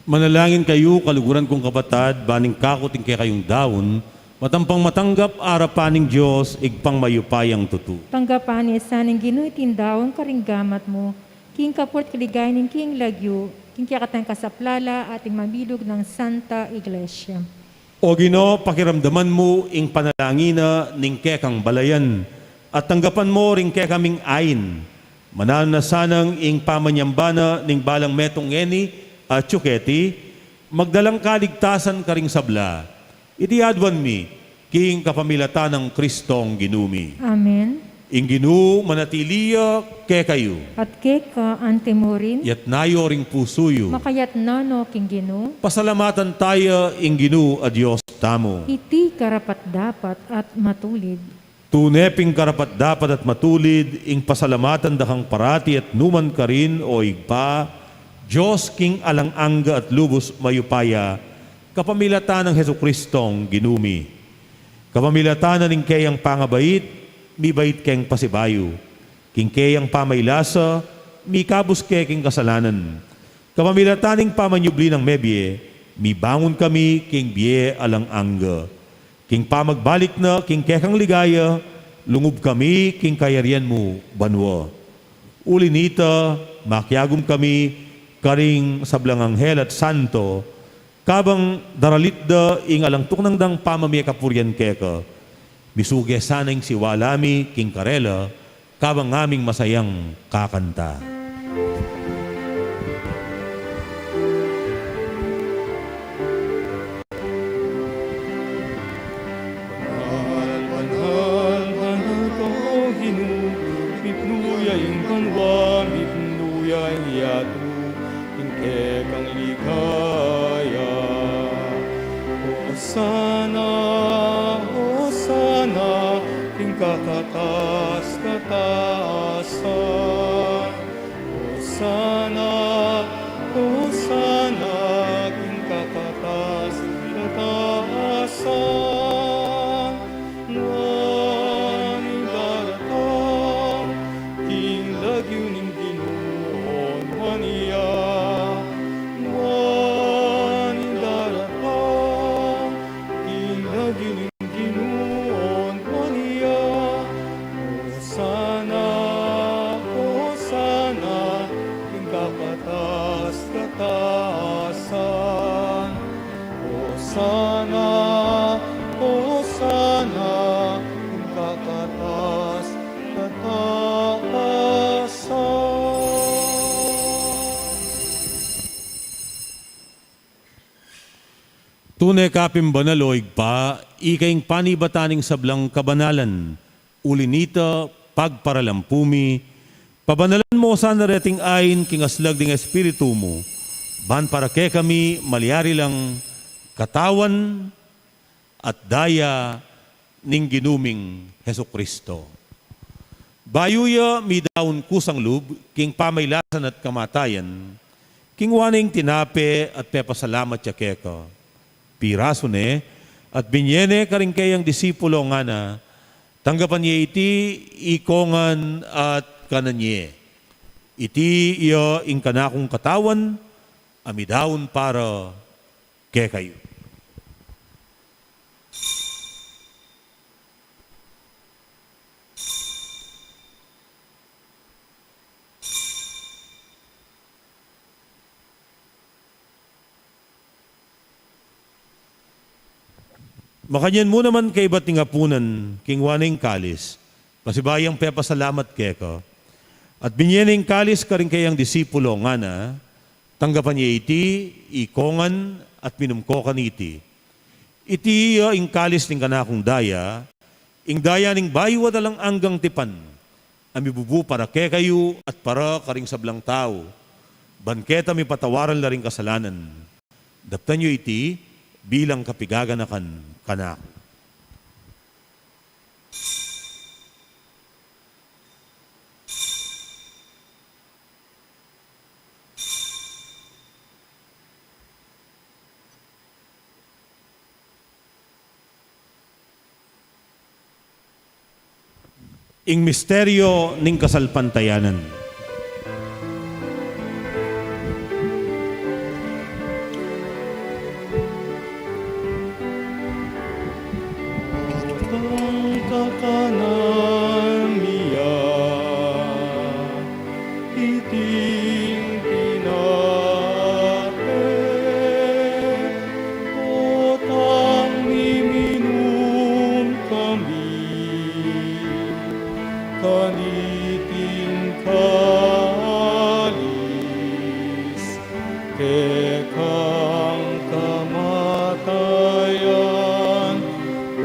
Manalangin kayu, kaluguran kung kapatad, ban ing kakut ning kekayung daun, matampang matanggap arapan ning Dios, Ibpang mayupayang tutu. Tanggapan na sa ning Ginu iting daun karing gamat mu, king kapurian at kaligayan ning kayang lagyu, king kekatang kasaplalan at ing mabilug nang Santa Iglesia. O Ginu, pakiramdaman mu ing panalangin na ning kekang balayan, at tanggapan mu ring kekaming ain. Mananu na sanang ing pamanyamba na ning balang metung ngeni atyu keti, magdalang kaligtasan karing sabla. Iti aduan mi, king kapamilatan nang Kristong Ginu mi. Amen. Ing Ginu manatili ya kekayu. At keka anti mu rin. Yatna yu ring pusu yu. Makayatna no king Ginu. Pasalamatan taya ing Ginu a Dios tamu. Iti karapat-dapat at matulid. Tune pin karapat-dapat at matulid ing pasalamatan da kang parati at numan karin, O Ibpa, Dios king alang angga at lubus mayupaya, kapamilatan nang Jesukristong Ginu mi. Kapamilatan na ning keyang pangabait, mibait keng pasibayu. King keyang pamailasa, mikabus ke king kasalanan. Kapamilatan ning pamanyubli nang mebie, mibangun kami king bie alang angga. King pamagbalik na king kekang ligaya, lungub kami king kayarian mu banua. Uli nita, makiagum kami karing sablang anghel at santo, kabang daralit da ing alang tuknang dang pamamie kapurian keka. Misuge sana ing siwala mi king karela, kabang ngaming masayang kakanta. Banal, banal, banal ka, O Ginu, mipnu ya ing banua, mipnu ya ing yatu, ing kekang ligaya. Hosana, Hosana, king kakatas-katasan. Hosana, Hosana, king kakatas-katasan. Nuan ing daratang king lagyu ning Ginu, o nuan ya. Nuan ing daratang king lagyu ning Ginu, o nuan ya. Hosana, Hosana, king kakatas-katasan. Hosana, Hosana, king kakatas-katasan. Tune ka pin banal, o Ibpa, ika ing panibatan ning sablang kabanalan. Uli nita, pagparalampu mi, pabanalan mu sana reting ain king aslag ding Espiritu mu, ban para kekami malyari lang katawan at daya ning Ginu ming Jesucristo. Bayu ya midaun kusang lub king pamailasan at kamatayan, kingwa ne ing tinape at pepasalamat ya keka. Pirasu ne at binye ne karing keyang disipulo, ngana: Tanggapan ye iti ikongan at kanan ye. Iti ya ing kanakung katawan a midaun para kekayu. Makanyan mu naman kaybat ning apunan, kingwa ne ing kalis, pasibayu yang pepasalamat keka, at binye ne ing kalis karing keyang disipulo, ngana: Tanggapan ye iti ikongan at minum ko kaniti. Iti ya ing kalis ning kanakung daya, Ing daya ning bayu at alang anggang tipan, a mibubu para kekayu at para karing sablang tau, ban keta mipatawaran la ring kasalanan. Daptan yu iti bilang kapigaganakan kanaku. Ing misteryo ning kasalpantayanan. Utang ka kanami ya, iting tinape, utang miminum kami, kaniting kalis, kekang kamatayan,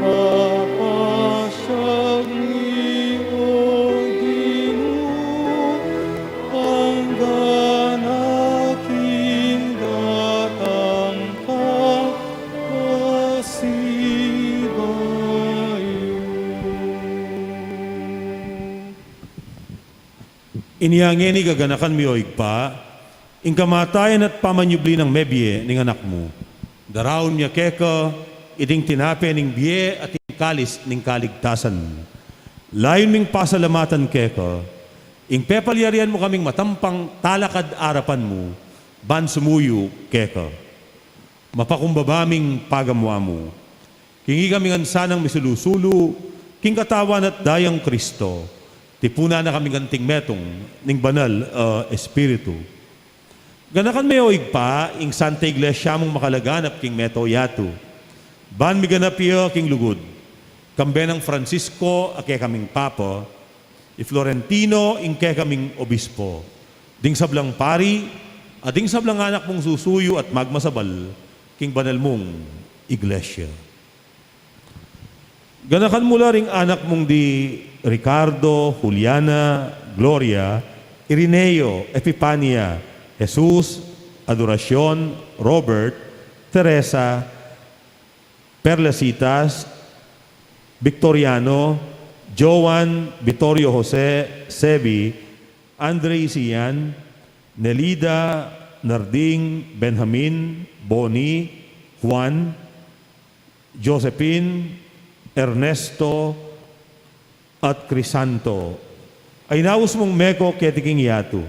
papasyag mi, O Ginu, anggang king datang ka kasibayu. Inya ngeni gaganakan mi, O Ibpa, ing kamatayan at pamanyubli nang mebie ning Anak mu. Daraun mi keka iting tinape ning bie at ing kalis ning kaligtasan. Layun ming pasalamatan keka ing pepalyarian mu kaming matampang talakad arapan mu ban sumuyu keka. Mapakumbaba ming pagamu-amu. King ikami ngan sanang misulu-sulu king katawan at dayang Kristo, tipunan na kami ngan anting metung ning Banal a Espiritu. Ganakan me, O Ibpa, ing Santa Iglesia mung makalaganap king mabilug a yatu, ban miganap ya king lugud, kambe nang Francisco a kekaming Papa, i Florentino ing kekaming Obispo, ding sablang pari, at ding sablang anak mung susuyu at magmasabal king banal mung Iglesia. Ganakan mu la ring anak mung di Ricardo, Juliana, Gloria, Irineo, Epipania, Jesus, Adoracion, Robert, Teresa, Perlesitas, Victoriano, Joan, Vittorio Jose, Sebi, Andre, Isian, Nelida, Narding, Benjamin, Bonnie, Juan, Josephine, Ernesto, at Crisanto. Ay naus mung meko keti king yatu.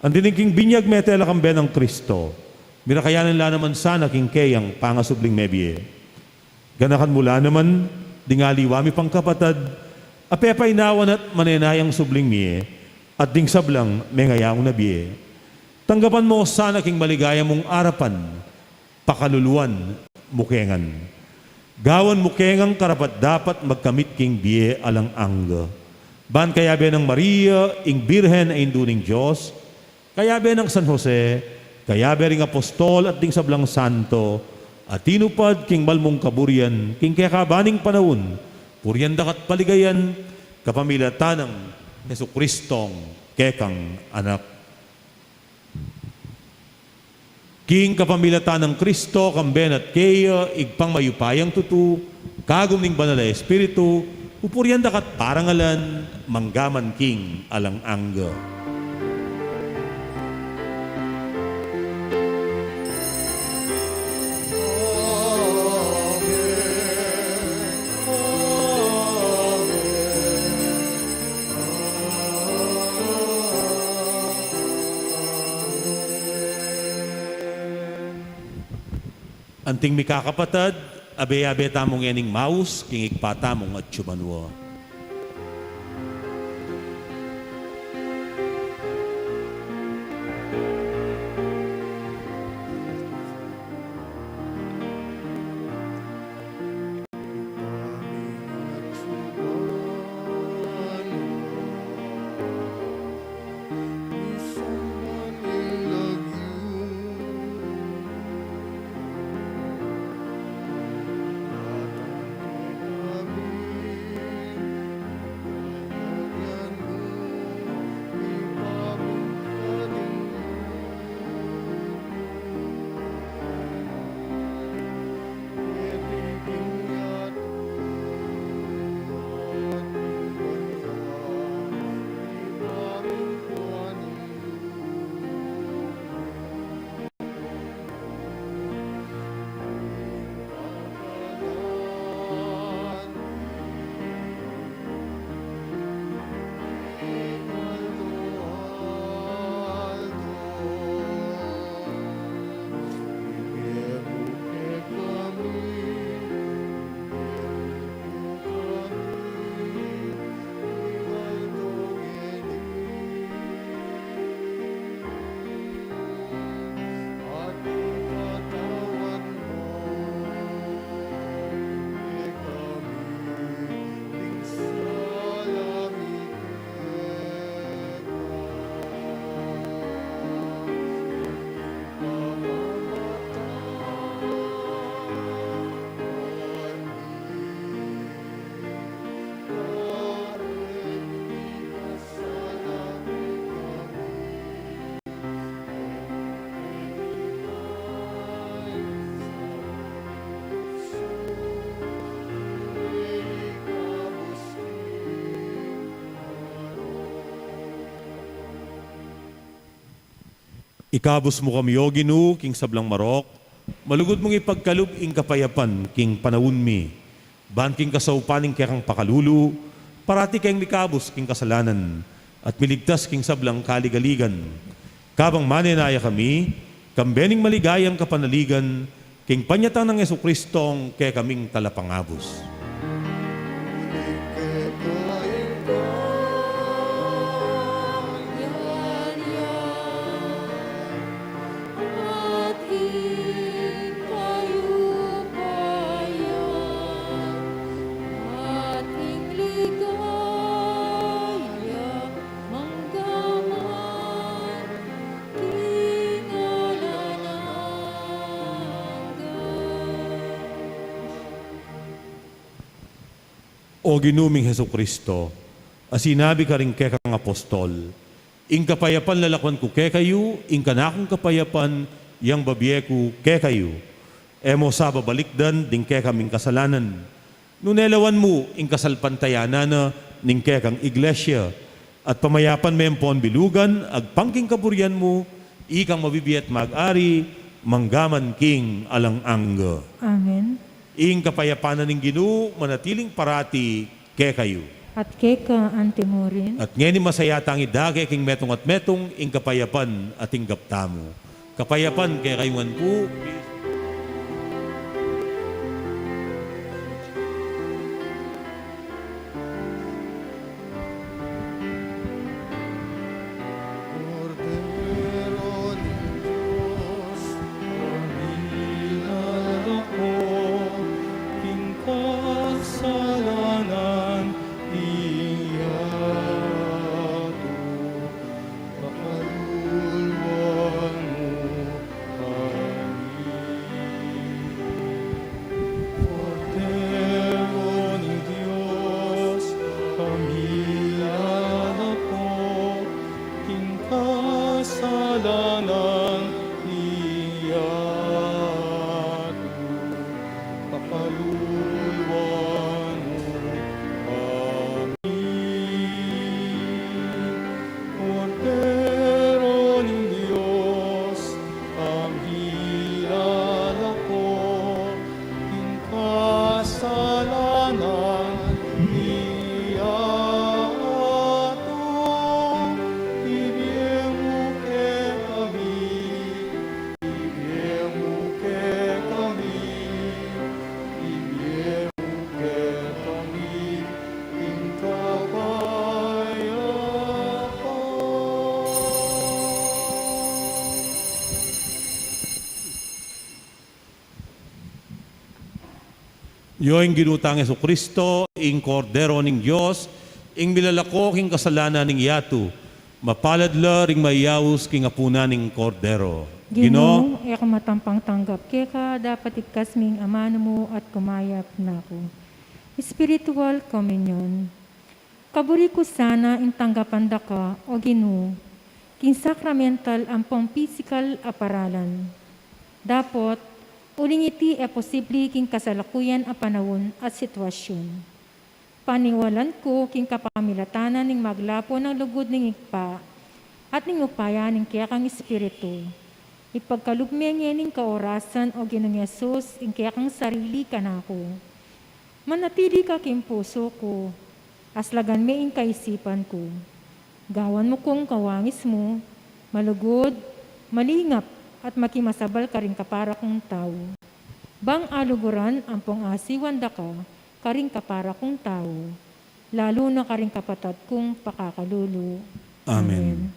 Anti ning king binyag mete la kambe nang Kristo, mirakayanan la naman sana king keyang pangasubling mebie. Ganakan mu la naman ding aliwa mi pang kapatad a pepainawan at manenayang subling mie, at ding sablang mengayang na bie. Tanggapan mu sana king maligaya mung arapan, pakaluluan mu ke ngan. Gawan mu ke ngan karapat-dapat magkamit king bie alang angga. Ban kayabe nang Maria, ing Birhen a Indu ning Dios, kayabe nang San Jose, kayabe ring apostol at ding sablang santo a tinupad king malmung kaburian king kekabaning panaun, purian da ka at paligayan kapamilatan nang Jesucristong kekang Anak. King kapamilatan nang Kristo, kambe na at keya, Ibpang mayupayang tutu, kagum ning Banal a Espiritu, pupurian da ka at parangalan, mangga man king alang angga. Anting mikakapatad, abe-abe tamu ngening maus king Ibpa tamung atsu banua. Ikabus mu kami, O Ginu, king sablang marok, malugud mung ipagkalub ing kapayapan king panaun mi, ban king kasaupan ning kekang pakalulu, parati keng mikabus king kasalanan, at miligtas king sablang kaligaligan. Kabang manenaya kami, kambe ning maligayang kapanaligan, king panyatang nang Jesucristong kekaming Talapangabus. O Ginu ming Jesucristo, a sinabi karing kekang apostol, "Ing kapayapan lalakuan ku kekayu, ing kanakung kapayapan yang babie ku kekayu." E mu sa babalikdan ding kekaming kasalanan, nune lawan mu ing kasalpantayanan na ning kekang Iglesia, at pamayapan me ampon bilugan agpang king kaburian mu, ikang mabibie at mag-ari manggaman king alang angga. Amen. Ing kapayapan na ning Ginu manatiling parati kekayu. At keka antimurin. At ngeni masaya tang idake king metung at metung ing kapayapan a tinggap tamu. Kapayapan kekayu ngan pu. Kordero ning Dios, a milalako king kasalanan ning yatu, pakaluluan mu kami. Kordero ning Dios, a milalako king kasalanan ning yatu, pakaluluan mu kami. Kordero ning Dios, a milalako king kasalanan ning yatu, ibie mu kekami, ibie mu kekami, ibie mu kekami ing kapayapan. Io ing Ginu tang Jesucristo, ing Kordero ning Dios, ing milalako king kasalanan ning yatu. Mapalad la ring mayaus king apunan ning Kordero. Ginu, e ku matampang tanggap keka, dapot iktas mu ing amanu mu at kumayap na ku. Spiritual Communion. Kaburi ku sana ing tanggapan da ka, O Ginu, king sacramental ampong pisikal a paralan. Dapot uling iti e posible king kasalukuyan a panaun at sitwasyun. Paniwalan ku king kapamilatan ning maglapu nang lugud ning Ibpa at ning upaya ning kekang Espiritu, ipagkalub me ngening kaorasan, O Ginung Jesus, ing kekang sarili kanaku. Manatili ka king pusu ku, aslagan me ing kaisipan ku. Gawan mu kung kawangis mu, malugud, malingap, at makimasabal karing kapara kung tau. Bang aluguran ampong asiwan da ka karing kapara kung tau, lalu na karing kapatad kung pakakalulu. Amen. Amen.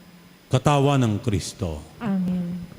Katawan nang Kristo. Amen.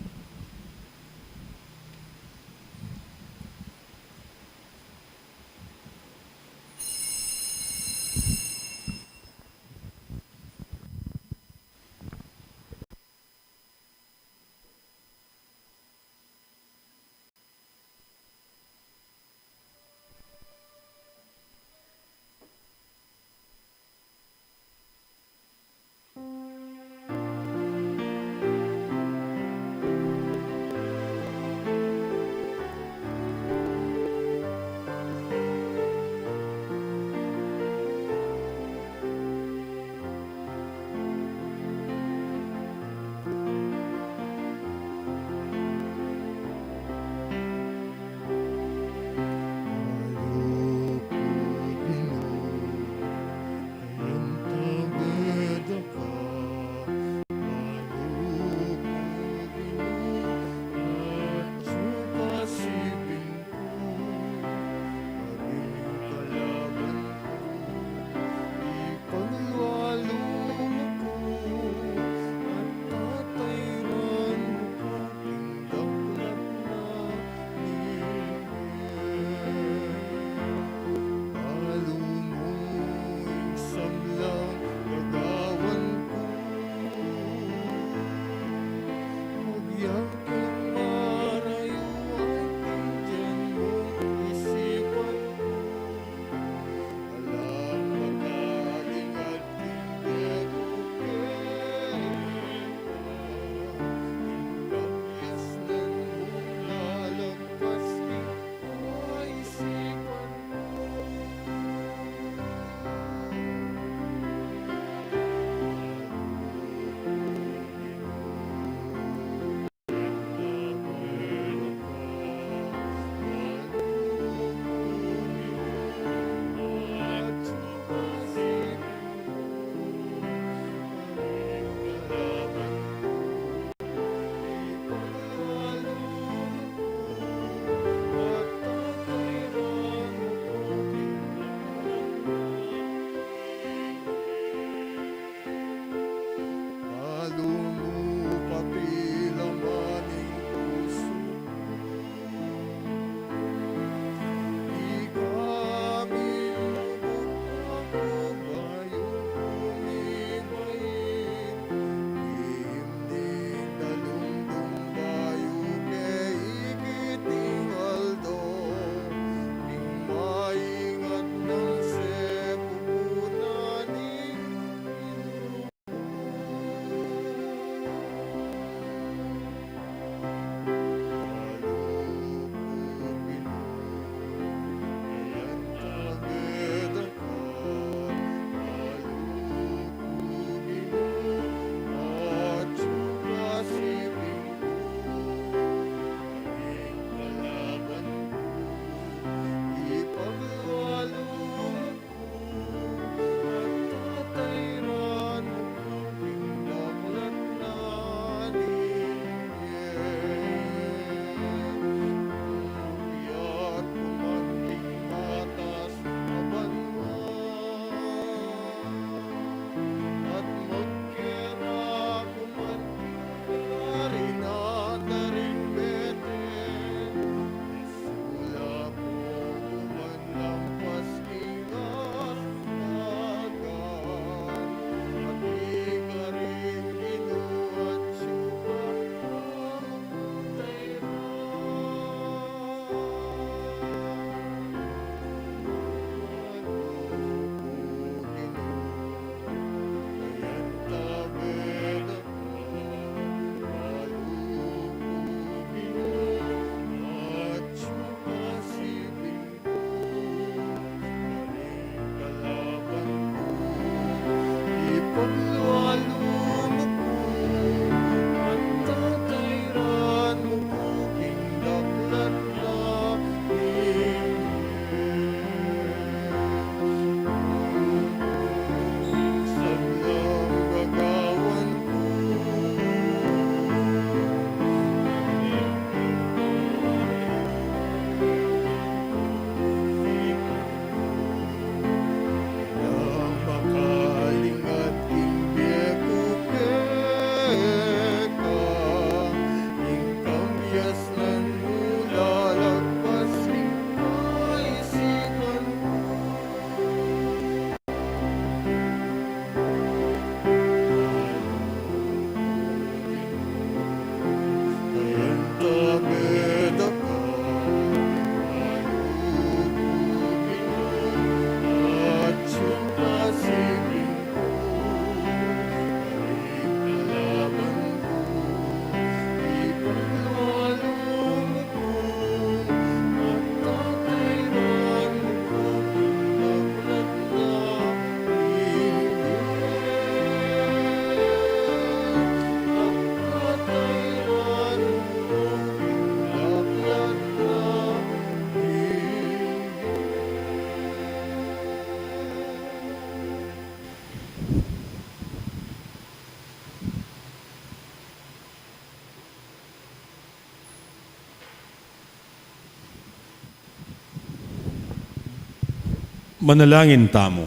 Manalangin tamu.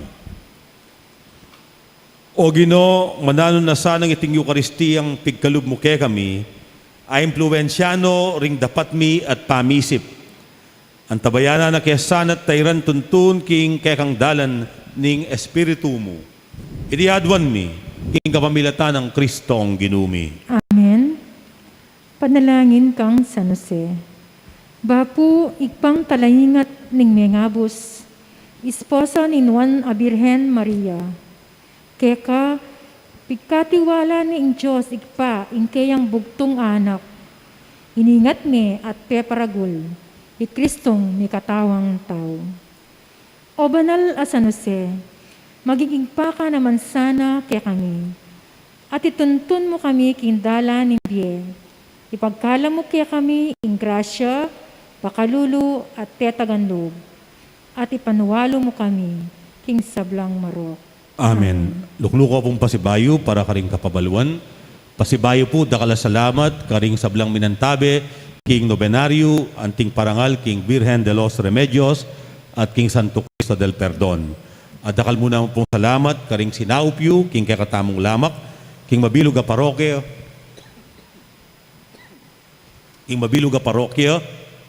O Ginu, mananu na sanang iting Eukaristiyang pigkalub mu kekami, a impluensya no ring dapat mi at pamisip. Antabayanan na ke sana at tairan tuntun king kekang dalan ning Espiritu mu. Iti aduan mi, king kapamilatan nang Kristong Ginu mi. Amen. Panalangin kang San Jose. Bapu, Ibpang talaingat ning mengabus, esposa ning Nuan a Birhen Maria. Keka, pigkatiwala ne ing Dios Ibpa ing keyang bugtung anak. Iningat me at peparagul i Kristong mikatawang tau. O banal a San Jose, maging ibpa ka naman sana kekami, at ituntun mu kami king dalan ning bie. Ipagkalub mu kekami ing grasya, pakalulu, at tetagan lub, at ipaniwalu mu kami king sablang marok. Amen. Amen. Lukluku pung pasibayu para karing kapabaluan. Pasibayu pu, dakal a salamat karing sablang minantabe king nobenaryu, anting parangal king Virgen de los Remedios at king Santo Cristo del Perdon. At dakal mu naman pung salamat karing sinaup yu king kekatamung lamak, king mabilug a parokya, king mabilug a parokya,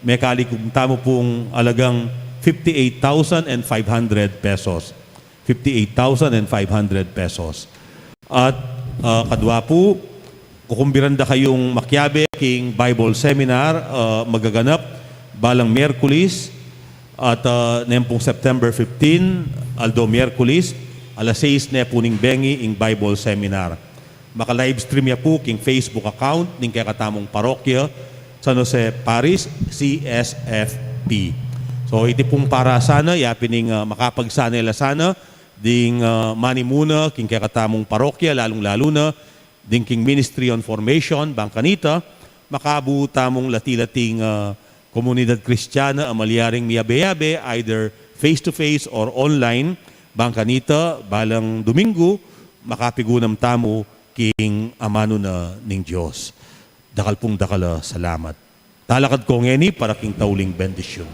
mekalikum tamu pung alagang fifty-eight thousand and five hundred pesos. Fifty-eight thousand and five hundred pesos. At, ah, kadwa pu, kukumbiran da kayung makiabe king Bible Seminar, ah, magaganap balang Miyerkules, at, ah, neng pung September fifteen, aldo Miyerkules, alas sais ne pu ning bengi ing Bible Seminar. Maka-livestream ya pu king Facebook account ning kekatamung parokya, San Jose Parish C S F P. So, iti pung para sana, yapin ing, ah, makapagsanay la sana ding, ah, manimuna king kekatamung parokya, lalung-lalu na ding king Ministry on Formation, bang kanita makabu tamung lati-lating, ah, komunidad Kristiana a malyaring miyabe-yabe, either face-to-face or online, bang kanita balang Domingo makapigunam tamu king amanu na ning Dios. Dakal pung dakal a salamat. Talakad ko ngeni para king tauling bendisyun.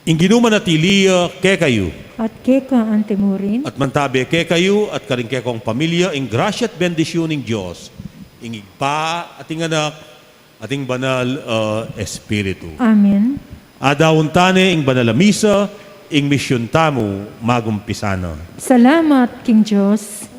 Ing Ginu manatili ya kekayu. At keka antimurin. At mantabe kekayu at karing kekong pamilya ing grasya at bendisyun ning Dios, ing Ibpa at ing Anak at ing Banal a Espiritu. Amen. Adawun tane ing banal a misa, ing misyun tamu magumpisa na. Salamat king Dios.